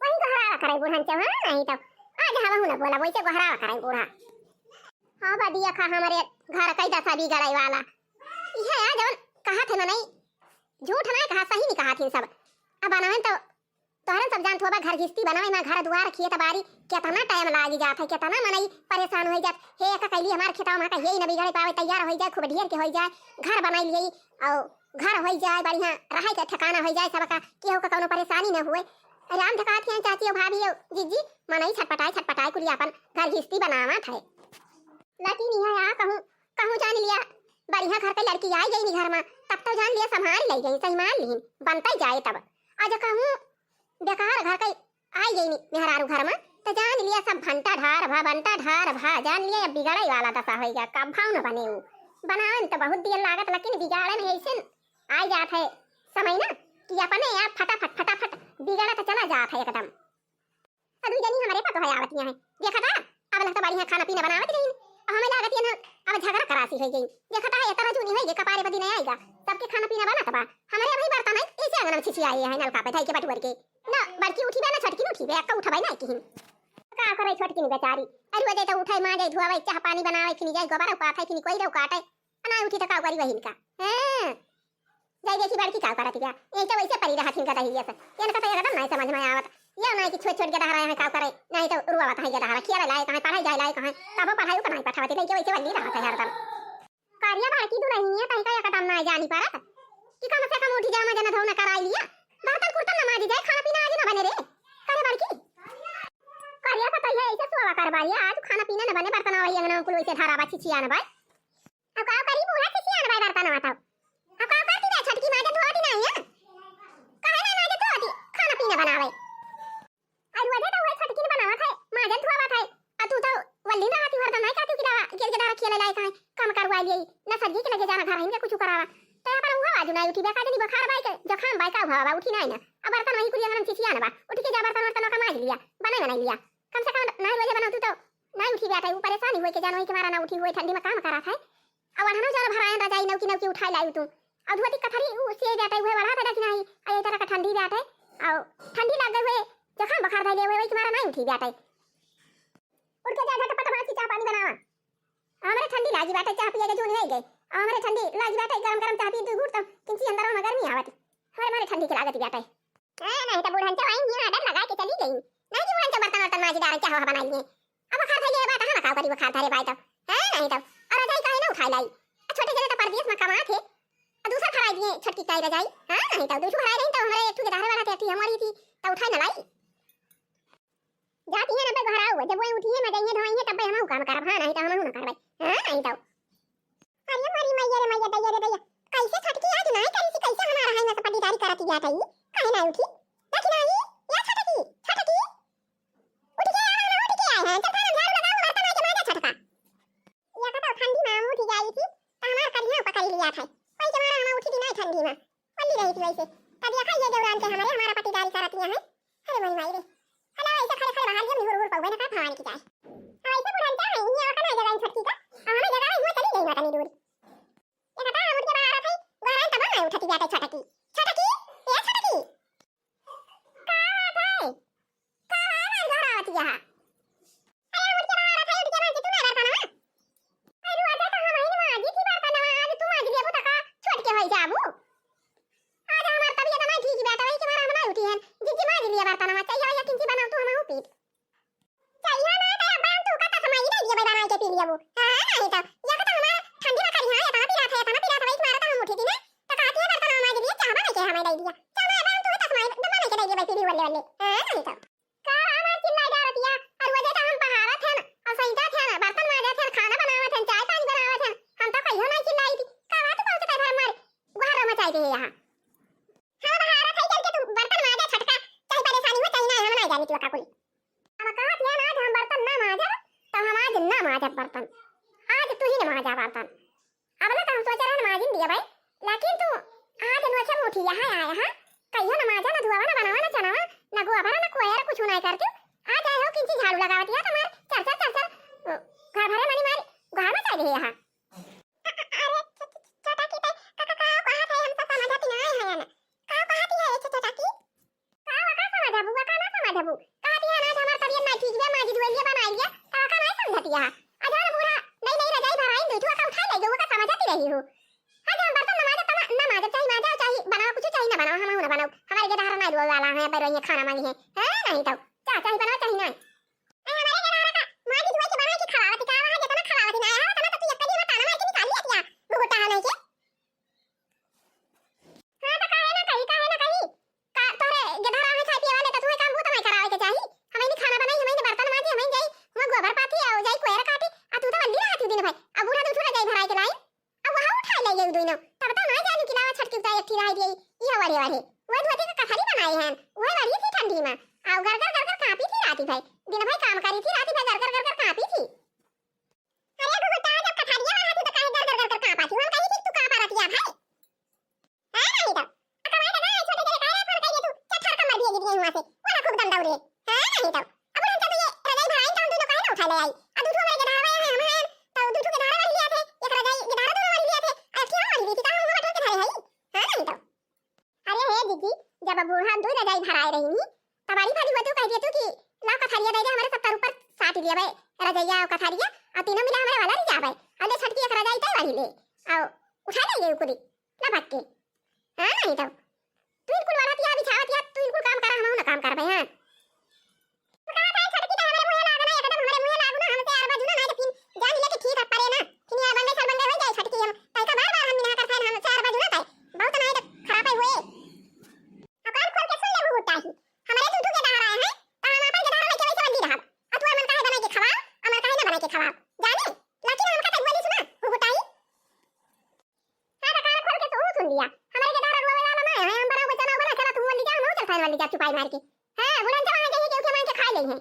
वही गोहरावा करे बूढ़न चौहान, नहीं तो आज हवा हूँ ना बोला, वैसे गोहरावा करे बूढ़ा। हाँ बा दिया खा, हमारे घर कई दशा बिगड़े वाला। इहे आ जवन कहा थे मनई, झूठ ना कहा, सही नहीं कहा थी सब। अब बनावन तो तोहरन सब जानत होबा, घर घिस्ती बनावे में घर दुआर, खेत बारी, केतना टाइम लागी जात है, केतना मनई परेशान होई जात। हे एक कैली हमार खेतवा में का हे न बिगड़े पावे, तैयार होई जाए, खूब ढेर के होई जाए, घर बनाई लिए और घर होई जाए, बढ़िया रहे के ठिकाना होई जाए, सबका केहू का कौनो परेशानी न हुए। राम धकात के चाची और भाभी और जीजी मनई छटपटाए छटपटाए कुली अपन घर घिस्ती बनावत है। लेकिन यह आ कहूँ कहूँ जान लिया, बढ़िया घर के लड़की आई गई घर में, तब तो जान लिया संभाल ले गई, संभाल लीन बनते जाए तब। आज कहूँ बेकार घर के आई गई मेहरारू घर में, तो जान लिया सब भंटा ढार भा, भंटा ढार भा, जान लिया अब बिगड़े वाला दशा होई गया, कब भाव न बने उ। बनावे में तो बहुत देर लागत, लेकिन बिगाड़े में ऐसे आई जात है समय ना कि अपने आप फटाफट फटाफट बिगड़त चला जात है एकदम। आ दुई जनी हमरे पतोह आवत हैं, देखा था, अब लगता बढ़िया खाना पीना बनावत रही, अब हमें लागत है ना, अब झगड़ा करासी हो गई। देखा था, इतना जूनी होई गई, कपारे बदी नहीं आएगा, सबके खाना पीना बनत बा, हमारे अभी बर्तन है, ऐसे आंगन में छिछियाए हैं नलका पे धई के बटुअर के। ना बड़की उठी बे, ना छोटकी उठी बे, अक्का उठबे ना किहिन। का करे छोटकी नी बेचारी, अरे वो दे तो उठे, माँ जाए, धोवे, चाह पानी बनावे, फिर जाए गोबर उपाथे, फिर कोई रे उकाटे, ना उठी तो का करी वही का। हाँ, जाई देखी बड़की का करत बिया। ये तो वैसे परी रहत हिनका दहिया से। इनका तो एकदम नहीं समझ में आवत। ये नहीं कि छोट छोट गदहा रहे हैं का करे, नहीं तो रुआ बताई गदहा रहे, खिया लाए कहाँ, पढ़ाई जाए लाए कहाँ, तबो पढ़ाई को नहीं पठावती, लेके वैसे वल्ली रहत है हरदम। करिया बड़की दुल्हनिया तनिका एकदम नहीं जानी परत कि कम से कम उठी जाए, मजा न धो न कराई लिया, बर्तन कुर्तन न माजी जाए, खाना पीना आज न बने रे। करे बड़की करिया पता है ऐसे सोवा कर बारिया, आज खाना पीना न बने, बर्तन वही अंगना कुल वैसे धरा बा, छिछिया न बा। अब का करी, बूढ़ा छिछियान बाय बर्तन आवत हौ। अब का करती बे छोटकी, माजे धोती नाही है? काहे ना माजे धोती, खाना पीना बनावे। अरे वजह तो वही छोटकी ने बनावत है, माजे धोवत है। आ तू तो वल्ली ना आती हरदम, नहीं कहती कि दावा, गिर के दावा खेले लायक है, काम करवा लिए, ना सब्जी के लगे जाना घर है, कुछ करावा। तो यहाँ पर हुआ बाजू ना उठी बे, का जनी बुखार बाय के, जुकाम बाय का हुआ बा, उठी नाही ना। अब बर्तन वही कुरिया हम छिछियान बा, उठ के जा बर्तन वर्तन का माज लिया, बनाई बनाई लिया। कम से कम नाई रोजे बनावतू तो नाई उठी बाटे, उ परेशानी होई के जान होई के मारा ना उठी हुए, ठंडी में काम करा था। अब अढ़नो जल भरायन रजाई नौकी नौकी उठाई लाई तू। अब धोती कथरी उ से बाटे, उहे वढ़ा था कि नाही, आ ये तरह का ठंडी बाटे। और ठंडी लग गई हुए, जुकाम बुखार धइले हुए, वही के मारा नाई उठी बाटे। उठ के जा झटपट बाची चाह पानी बनावा। हमरे ठंडी लागी बाटे, चाह पिए के जून नहीं गए। हमरे ठंडी लागी बाटे, गरम गरम चाह पी दू घूट तो किंची अंदर में गर्मी आवत। हमरे मारे ठंडी के लागत बाटे। हाँ, नहीं तो बूढ़न तो आई नहीं, आर्डर लगा के चली गई। नहीं कि बूढ़न तो बर्तन वर्तन माजी डारे, चाह वाह बनाई है। अब बुखार धइले बाटे, हम का करी बुखार धरे बाय तो। हाँ, नहीं तो। और रजाई काहे ना उठाई लाई? आ छोटे जने तो परदेश में कमात है। आ दूसर भराई दिए, छोटकी काई रजाई। हाँ, नहीं तो। दूसर भराई रही तो हमरे एक ठू के धारे वाला थे, एक ठू हमारी थी, तो उठाई ना लाई। जाती है ना बे घराऊ, जब वो उठिए ना जाइए धोइए तब बे हमहू काम करब, हाँ, नहीं तो हमहू ना करबै, हाँ, नहीं तो। अरे मोरी मैया रे मैया, दैया रे दैया, कैसे छोटकी आज ना करी सी, कैसे हमारा है ना पटीदारी करत गया था ये, काहे ना उठी? देखी ना ये, या छोटकी, छोटकी, उठ के आ ना, उठ के आए हैं, चल खाना झाड़ू लगाओ, बर्तन आके मांजा छोटका। या कतौ ठंडी में हम उठी जाई थी, तो हमार करिया पकड़ लिया था, कोई के मारा हम उठी थी नहीं ठंडी में। पल्ली रही थी वैसे। तब देखा ये देवरान के हमरे हमारा पटीदारी करत यहाँ है। अरे मोरी माई रे। हला ऐसे खड़े खड़े बाहर ये निहुर हुर पौवे ना का भवानी की जाए। अब ऐसे बुढ़न क्या है, ये और कना जगह छोटकी का। अब हमें जगह है, वो चली गई वतनी दूर। ये कता उठ के बाहर आते, गोहरान तब ना उठती जाते छोटकी। छोटकी, ए छोटकी। का बात है? का है ना गोहरावत यहाँ? अरे उठ के बाहर आते, उठ के बाहर, तू ना बर्तन है? अरे, आज तो हम ही माजी थी बर्तनवा, आज तू माज लेबू त का छोट के होई जाबू? आज हमार तबीयत नहीं ठीक बाटे, वही के मारा हम नहीं उठी हन। जिज्जी माज लिया बर्तनवा, चाहिए या किंची बनाऊ तू हमहू पीत। चाहिए ना तो अब हम तू का तसमाई दे दिए, बनाई के पी लियाबू। हाँ, नहीं तो, या तो हमार ठंडी में करी, हाँ, इतना पिरात है, इतना पिरात है, वही के मारा तो हम उठी थी ना। तो कहती है बर्तनवा माज लिया, चाह बना के हमें दे दिया। चाह बना, अब हम तू तसमाई, डब्बा लेके दे दिया, भाई, पी ली, वल्ले, वल्ले। हाँ, नहीं तो। का हमार चिल्लाए जा रतिया, और वजह तो हम बहारत हन, और सैंता थे ना, बर्तन माजत हन, खा मचाई दे यहाँ। हम बहारत है चल के तू बर्तन माजा छटका, चाहे परेशानी हो चाहे ना, हम ना जानी तू का कुल। अब कहत या ना आज हम बर्तन ना माजब, तो हम आज ना माजब बर्तन, आज तू ही ना माजा बर्तन। अब ना तो हम सोच रहे माजिन दिया भाई, लेकिन तू आज नोचे मुठी यहाँ आया है, कहियो ना माजा ना धुआवा ना बनावा ना चनावा ना गोबरा ना कोयर कुछ ना करती, आज आए हो किंची झाड़ू लगावत है तुम्हारे चर चर चर चर, अ, घर भरे मनी मारी घर में चल रही है। अ-, अ-, अरे छ-, छ-, छोटा की ते का, का, का कहत है, हम तो समझती ना है ना। का कहती है ये छोटा की? का वका समझबू, वका ना समझबू। कहती है ना आज हमार तबियत ना ठीक बा, माजी धोइलिया बनाइलिया, त वका ना समझतिया। आ जौन बूढ़ा नई नई रजाई भराइन दुई ठो वका उठाई ले गयो, वका समझती रही हो। हाँ, जब बर्तन ना माजब, त ना, ना माजब, चाहे माजा, चाहे बनाओ कुछ, चाहे ना बनाओ, हम ना बनाओ। हमारे के धारा ना दुआ वाला है, पर ये खाना मांगी है। हाँ, नहीं तो। चाहे, चाहे बनाओ, चाहे ना। ए, हमारे के धारा का माजी धोई के बनाई के खवावती का, वहाँ जितना खवावती ना, यहाँ उतना तो तू एक कली में ताना मार के निकाल लिया क्या? घुघुट्टा है नहीं के? हाँ, तो काहे ना कही, काहे ना कही? का तोहरे गेधारा में खाए पिए वाले, तो तुम्हें काम बहुत नहीं करावे के चाही। हमें नहीं खाना बनाई, हमें नहीं बर्तन माजी, हमें जाई, वहाँ गोबर पाथी, आओ जाई, कोयर काटी, आ तू तो बल्ली रहती दिन भाई। अब बूढ़ा दूठू रजाई भराई के लाई, अब वहाँ उठाई ले गई दोनों। तब तो ना जानी कि लावा छटकी उताई एक ठिलाई दिए, यह वड़े वड़े। वही धोती के कथरी बनाए हैं, वही वड़ी थी ठंडी में। आओ गर गर गर गर कांपी थी राती भाई, दिन भाई काम करी थी, राती भाई गर गर गर गर कांपी थी। अरे घुघुट्टा, जब कथरिया वाला हाथी तो काहे गर गर गर गर कांपा थी? हम कही थी तू कांपा रतिया भाई। हाँ, नहीं तो। आ कमाए के ना, छोटे के काहे फोन करिए तू? चट्ठर कमर दिए गिर गई वहाँ से। वो ना खूब दम दौड़े। हाँ, नहीं तो। अब उन्हें तो ये रजाई भराई तो हम दोनों काहे ना उठा ले आई? आ दूठो हमारे के धावा है, हम हैं, तो दूठो के धारा वाली लिया थे, एक रजाई के धारा दोनों वाली लिया थे, आ एक ठिया वाली ली थी, तो हम वो बटन के धारे है। हाँ, नहीं तो। अरे हे दीदी, जब बूढ़ा दुई रजाई भराए रही, तब बड़ी भारी हुआ तू कह दिया तू कि ला कथरिया दे दे, हमारे सत्तर ऊपर साट लिया भाई, रजैया और कथरिया, और तीनों मिला हमारे वाला रिजा भाई, और ले छटकी एक रजाई तय वाली ले, और उठा ले ये कुली, ला भक्के। हाँ, नहीं तो। तू इनकुल बढ़तिया, बिछावतिया, तू इनकुल काम करा, हम ना काम करबे, हाँ। तू कहा था, "छोटकी तो हमरे मुँहे लागो ना, एकदम हमरे मुँहे लागो ना, हमसे अरबा जुना ना, तो फिर जान ले कि ठीक है, परे ना, फिर ये बंदे, साल बंदे हो जाए, छोटकी हम, ताई का बार बार हम मिला करते हैं, हमसे अरबा जुना ताई, बहुत ना, तो खराब है हुए।" और कान खोल के सुन ले, घुघुट्टा ही, हमरे दूधू के धारा है, तो हम आपन के धारा लेके वैसे बंदी रहब, और तू मन काहे बना के खवाओ, हमर काहे ना बना के खवाओ, जाने, लेकिन हमका तो बोली सुना, घुघुट्टा ही। हाँ, तो कान खोल के तू सुन लिया। हमरे के धारा रोवे वाला ना है, हम बना बच्चा ना बना, चला तू वाली जा, हम चलता है वाली जा चुपाई मार के। हाँ, बुढ़न जवान के ही केहू के मांग के खा ले हैं।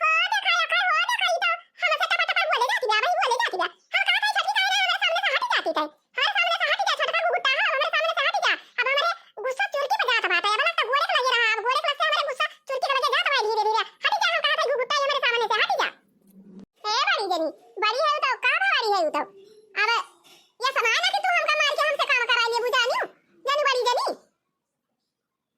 हो देखा, देखा, हो देखा, ई तो हमसे टपा टपा बोले जाती बा, भाई बोले जाती बा। हम कहा था छटकी काहे ना हमारे सामने से हट जाती है। हमारे सामने से हट जा, छोटका घुघुट्टा है, हमारे सामने से हट जा। अब हमारे गुस्सा चुरकी पे जात बाटे, अब लगता गोड़े के लगे रहा, अब गोड़े के लगे हमारे गुस्सा चुरकी के लगे जात बा धीरे धीरे। हट जा, हम कहा था घुघुट्टा ही हमारे सामने से हट जा। ए बड़ी जनी, बड़ी है तो का बड़ी है तो? अब ये सुनाए ना कि तू हमका मार के हमसे काम करा लिए बुझानियो, जानी बड़ी जनी।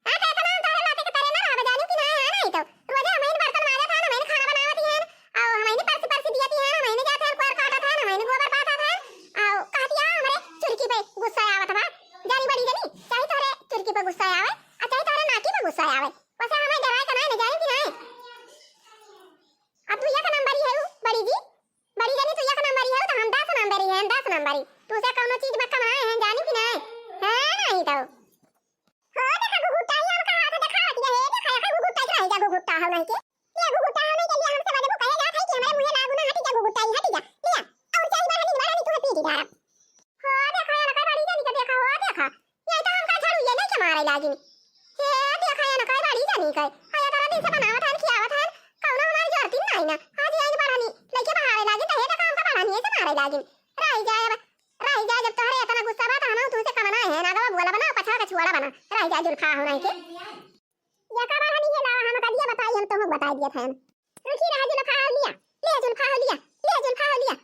हाँ, तो इतना हम तोहरे लाते के तरे ना रहबे, जानियो कि ना, हाँ, नहीं तो। रोजे हमहिन बर्तन माजत हन, हमहिन खाना बनावत हन, और हमहिन परसी परसी दियत हन, हमहिन जात हन, कोर काटत हन, हमहिन गोबर पाथत हन, और कहतिया हमरे चुरकी पे गुस्सा आवत बा, जानी बड़ी जनी, चाहे तोहरे चुरकी पे गुस्सा आवे, और चाहे तोहरे नाकी पे गुस्सा आवे, वैसे हमें डराए का ना, जानियो कि ना। अब तू एक नंबरी है बड़ी जी, बड़ी जनी तू एक नंबरी है, तो हम दस नंबरी हैं, दस नंबरी। तू से कौनो चीज में कम ना है, जानी कि ना? हाँ, नहीं तो। हो देखा घुघुट्टा ही हमका हाथ दिखावत है, हे देखा, देखा घुघुट्टा ही रहेगा, घुघुट्टा हो नहीं के। ये घुघुट्टा हो नहीं के लिए हमसे बजबू कहे जात है कि हमारे मुँहे लागू ना, हट जा घुघुट्टा ही, हट जा। लिया, और चाही बढ़नी, बढ़नी तू पी दी डारा। हो देखा, ये ना बड़ी जनी के देखा, हो देखा। ये तो हमका झाड़ू ये नहीं के मारे लागिन। हे देखा, ये ना बड़ी जनी के। हाँ, ये तोरा दिन से बनावत हन, खियावत हन, कौनो हमारी जरूरत ही नहीं ना। आज ये बढ़नी लेके बहारे लागिन, तो हे देखा हमका बढ़नी ऐसे मारे लागिन। रह जाए अब, रह जाए, जब तोहरे इतना गुस्सा बा, तो हम तुमसे कम ना है, ना गवा बोला बना, पछा का छुआड़ा बना। रह जाए जुल्फा हो नहीं के। या का बार हनी है लावा, हम कदिया बताई, हम तोहक बताई दिया था। रुकी रहा जुल्फा हो लिया, ले जुल्फा हो लिया, ले जुल्फा हो लिया।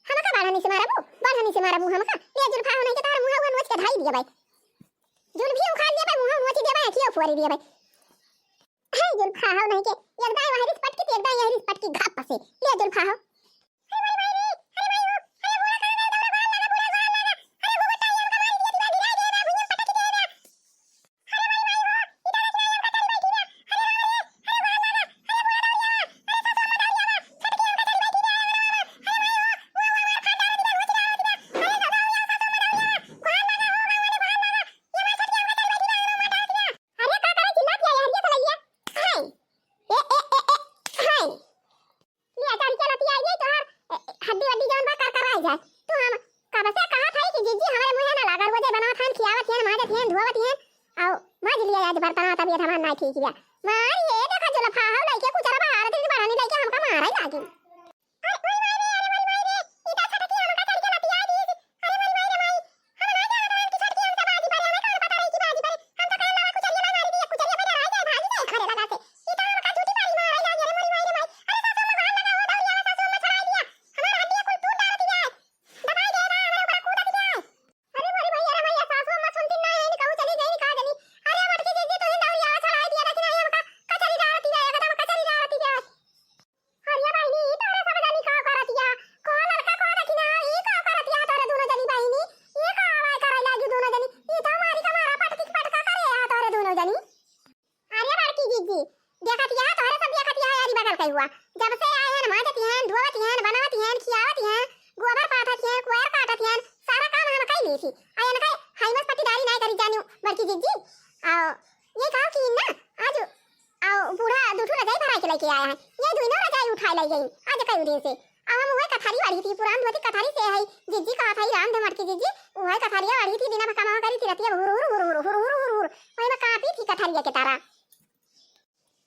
हम का बार हनी से मारबू, बार हनी से मारबू हम का। ले जुल्फा हो नहीं के तार मुँह हुआ नोच के धाई दिया भाई। जुल्फी उखाड़ लिया भाई, मुँह नोच दिया भाई, अखिया फोड़ दिया भाई। हे जुल्फा हो नहीं के, एक दाई वहरी से पटकी, एक दाई यहरी से पटकी घाप से। ले जुल्फा हो। अरे का करे चिल्लात है, हरिया तो लगिया। हाय। ए, ए, ए, ए, हाय। लिया, चारी चलती आई, तिहन धोवत तिहन, आओ माज लिया आज बर्तन, तबियत हमार नाहीं ठीक बा। मार ये देखा जुलफा, हौ लइके कुचरा बहारत रही, बड़हनी लइके हमका मारै लागी। अरे मोरी माई रे, अरे मोरी माई रे, ई त छोटकी हमका चढ़ के लतिया दी। अरे मोरी माई रे माई, हम ना जानत रहन कि छोटकी हमसे बाजी परे, हमें कौन पता रही कि बाजी परे। हम तो कहन लगा कुचरिया ना मारी दी, कुचरिया पे डराई जाए, भागी जाए घरे लगा से। ई तो हमका जूठी पारी मारै लागी, अरे मोरी माई रे माई। अरे सासू अम्मा बाहर लगा हो, दौड़िया सासू अम्मा छड़ाई दिया। हमार हड्डिया कुल टूट डालत जाए, दबाई दे ना, हमारे ऊपर कूदत जाए। अरे मोरी माई, अरे माई, सासू अम्मा सुनती ना है, कहूँ चली गई, का जानी। अरे मोटकी जीजी, तू ही दौड़िया छड़ाई दिया, लेकिन आई हमका कचरी डालती है, एकदम कचरी डालती है। अरे बहिनी, ई तोहरे सब जानी का करतिया? को लड़का को देखी ना, ई का करतिया तोहरे दुनो जनी बहिनी? ई का आवाज करे लागी दुनो जनी? ई तो मारी का मारा पटकी पटका करे आ तोहरे दुनो जनी। अरे बड़की जीजी, देखतिया तोहरे सब देखतिया है, अरे बगल कई हुआ। जब से आए हैं, माजत हैं, धोवत हैं, बनावत हैं, खियावत हैं, गोबर पाथत हैं, कोयर काटत हैं, सारा काम हम कई ली थी। आ इनका हाइमस पट्टीदारी नाहीं करी जानी बड़की जीजी। आ ये कहो कि ना, आज आओ, बूढ़ा दू ठो रजाई भराई के लइके आया है। ये दुइनो रजाई उठाए लइ गई आज कई दिन से। अब हम उहे कथरी वाली थी, पुरान धोती कथरी से है। जिज्जी कहत है, राम दे मोटकी जिज्जी, उहे कथरिया वाली थी, बिना कमावा करी थी, रतिया हुर, हुर, हुर। वही में कांपी थी कथरिया के तारा।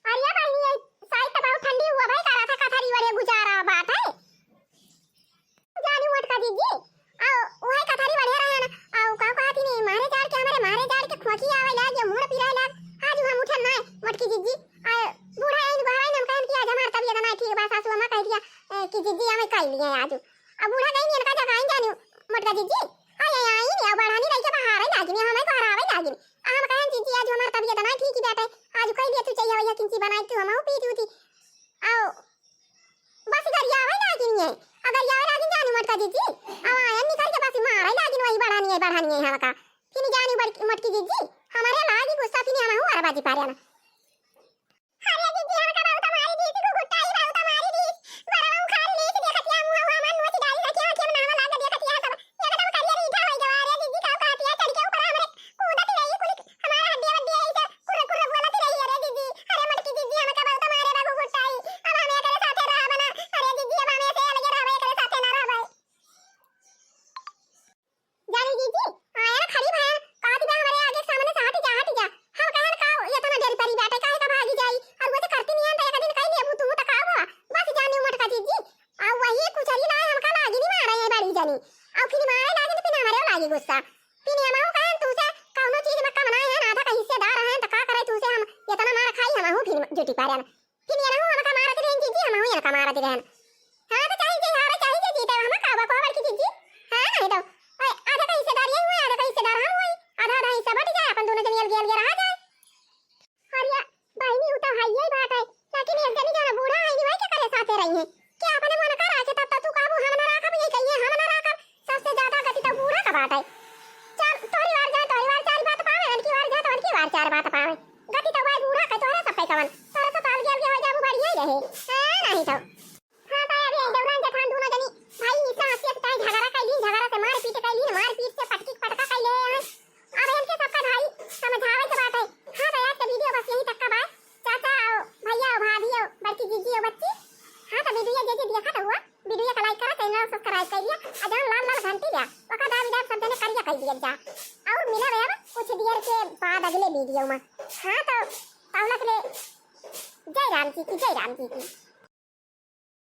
अरे बहिनी, ये साइड तो बहुत ठंडी हुआ भाई, करा था कथरी वाले गुजारा बात है। जानी मोटका जिज्जी, आ उहे कथरी बढ़िया रहे ना। आ का कहती नहीं, मारे जाड़ के, हमारे मारे जाड़ के खोंकी आवे लाग, ये मुड़ पिराए लाग। आज हम उठन ना मोटकी जिज्जी। आ बूढ़ा आइन बहराइन हम कहन कि आज हमार तबियत ना ठीक बा, सासू अम्मा कह दिया ए, कि जिज्जी हमें कह लिए आज। अब बूढ़ा गई इनका जगाइन जानी मोटका जिज्जी। आ ये आइन या बढ़ानी रही के बहारे लागिन, हमें बहरावे लागिन। आ हम कहन जिज्जी आज हमार तबियत ना ठीक ही बाटे, आज कह दिया तू चाहिए भैया किंची बनाई तू हम पी जूती। आओ बस गरियावे लागिन ये, अगर गरियावे लागिन जानी मोटका जिज्जी, अब आयन निकल के बस मारे लागिन वही बढ़ानी है, बढ़ानी है हमका। फिर जानी बड़की मोटकी जिज्जी, हमारे लागी गुस्सा फिर हम हूँ अरबाजी पारे ना। अरे जिज्जी हमका बहुत मारी दी, तू गुट्टा ही बहुत मारी दी, बड़ा उखाड़ ले से देखत या मुँह हुआ मन नोच डाली रखे आँखें में नावा लाग देखत या सब, एकदम करिया रीठा होई गवा। अरे जिज्जी का कहत या चढ़ के ऊपर हमरे कूदत रही कुल हमारा हड्डिया वड्डिया ऐसे कुर्र कुर्र बोलत रही। अरे जिज्जी, अरे मोटकी जिज्जी हमका बहुत मारे बाबू गुट्टाई, अब हम एकरे साथे रहब ना। अरे जिज्जी अब हम ऐसे अलगे रहबे, एकरे साथे ना रहबे। जानी जिज्जी, आया ना खड़ी भैन, कहत बा हमरे आगे सामने से हट जा, हट जा। हम कहन का इतना डर परी बाटे, काहे का भागी जाई? और वो तो करती नहीं है, तो एक दिन कह लेबू तू तो का हुआ? बस जानी मोटका जिज्जी, आ वही कुचरी ना हमका लागी नहीं मारा ये बड़ी जानी। और फिर मारे लागी तो फिर हमारे लागी गुस्सा। फिर हम कहन तू से कौनो चीज में कम ना है, आधा का हिस्सेदार है, तो का करे तू से हम इतना मार खाई, हम हूँ फिर जुटी पारे। फिर ये रहू हमका मारत रहन जिज्जी, हम हूँ इनका मारत रहन। हाँ तो चाहे जे हारे चाहे जे जीते, हम का बा को बड़की जिज्जी। हाँ नहीं तो ओए, आधा का हिस्सेदार ये हुए, आधा का हिस्सेदार हम हुए, आधा आधा हिस्सा बट जाए, अपन दोनों जनी अलगे अलगे रहा जाए। अरे बहिनी, उ तो है ये बात है, लेकिन एक जनी जो बूढ़ा है नहीं, वही के करे साथे रही है। क्या अपने मन का राखे तब तो तू काबू हम ना राखब, ये कहिए हम ना राखब, सबसे ज्यादा गति तो बूढ़ा का बात है। चार तोरी वार जाए तोरी वार चार बात पावे, उनकी वार जाए तो उनकी वार चार बात पावे। गति तो भाई बूढ़ा का, तोहरे सब पे कवन, तोहरे सब अलगे अलगे हो जाबू, बढ़िया ही रहे। हाँ, नहीं तो। हाँ, तो अभी दौरान जेठान दोनों जनी भाई इतना हंसी हंसी ताई झगड़ा कैली, झगड़ा से मारपीट कैली, मारपीट से पटकी पटका कैले हैं। अब इनके सबका भाई समझावे के बात है। हाँ, तो आज का वीडियो बस यहीं तक का बात। चाचा आओ, भैया आओ, भाभी आओ, बड़की जीजी आओ, बच्ची। हाँ, तो वीडियो जे जे देखा तो हुआ, वीडियो का लाइक करा, चैनल सब्सक्राइब कर लिया, और जहाँ लाल लाल घंटी जा, ओका दाबी दाब सब जने करिया कर दिया जा। और मिला अब कुछ देर के बाद अगले वीडियो में। हाँ, तो तौलक ले जय राम जी की, जय राम जी की।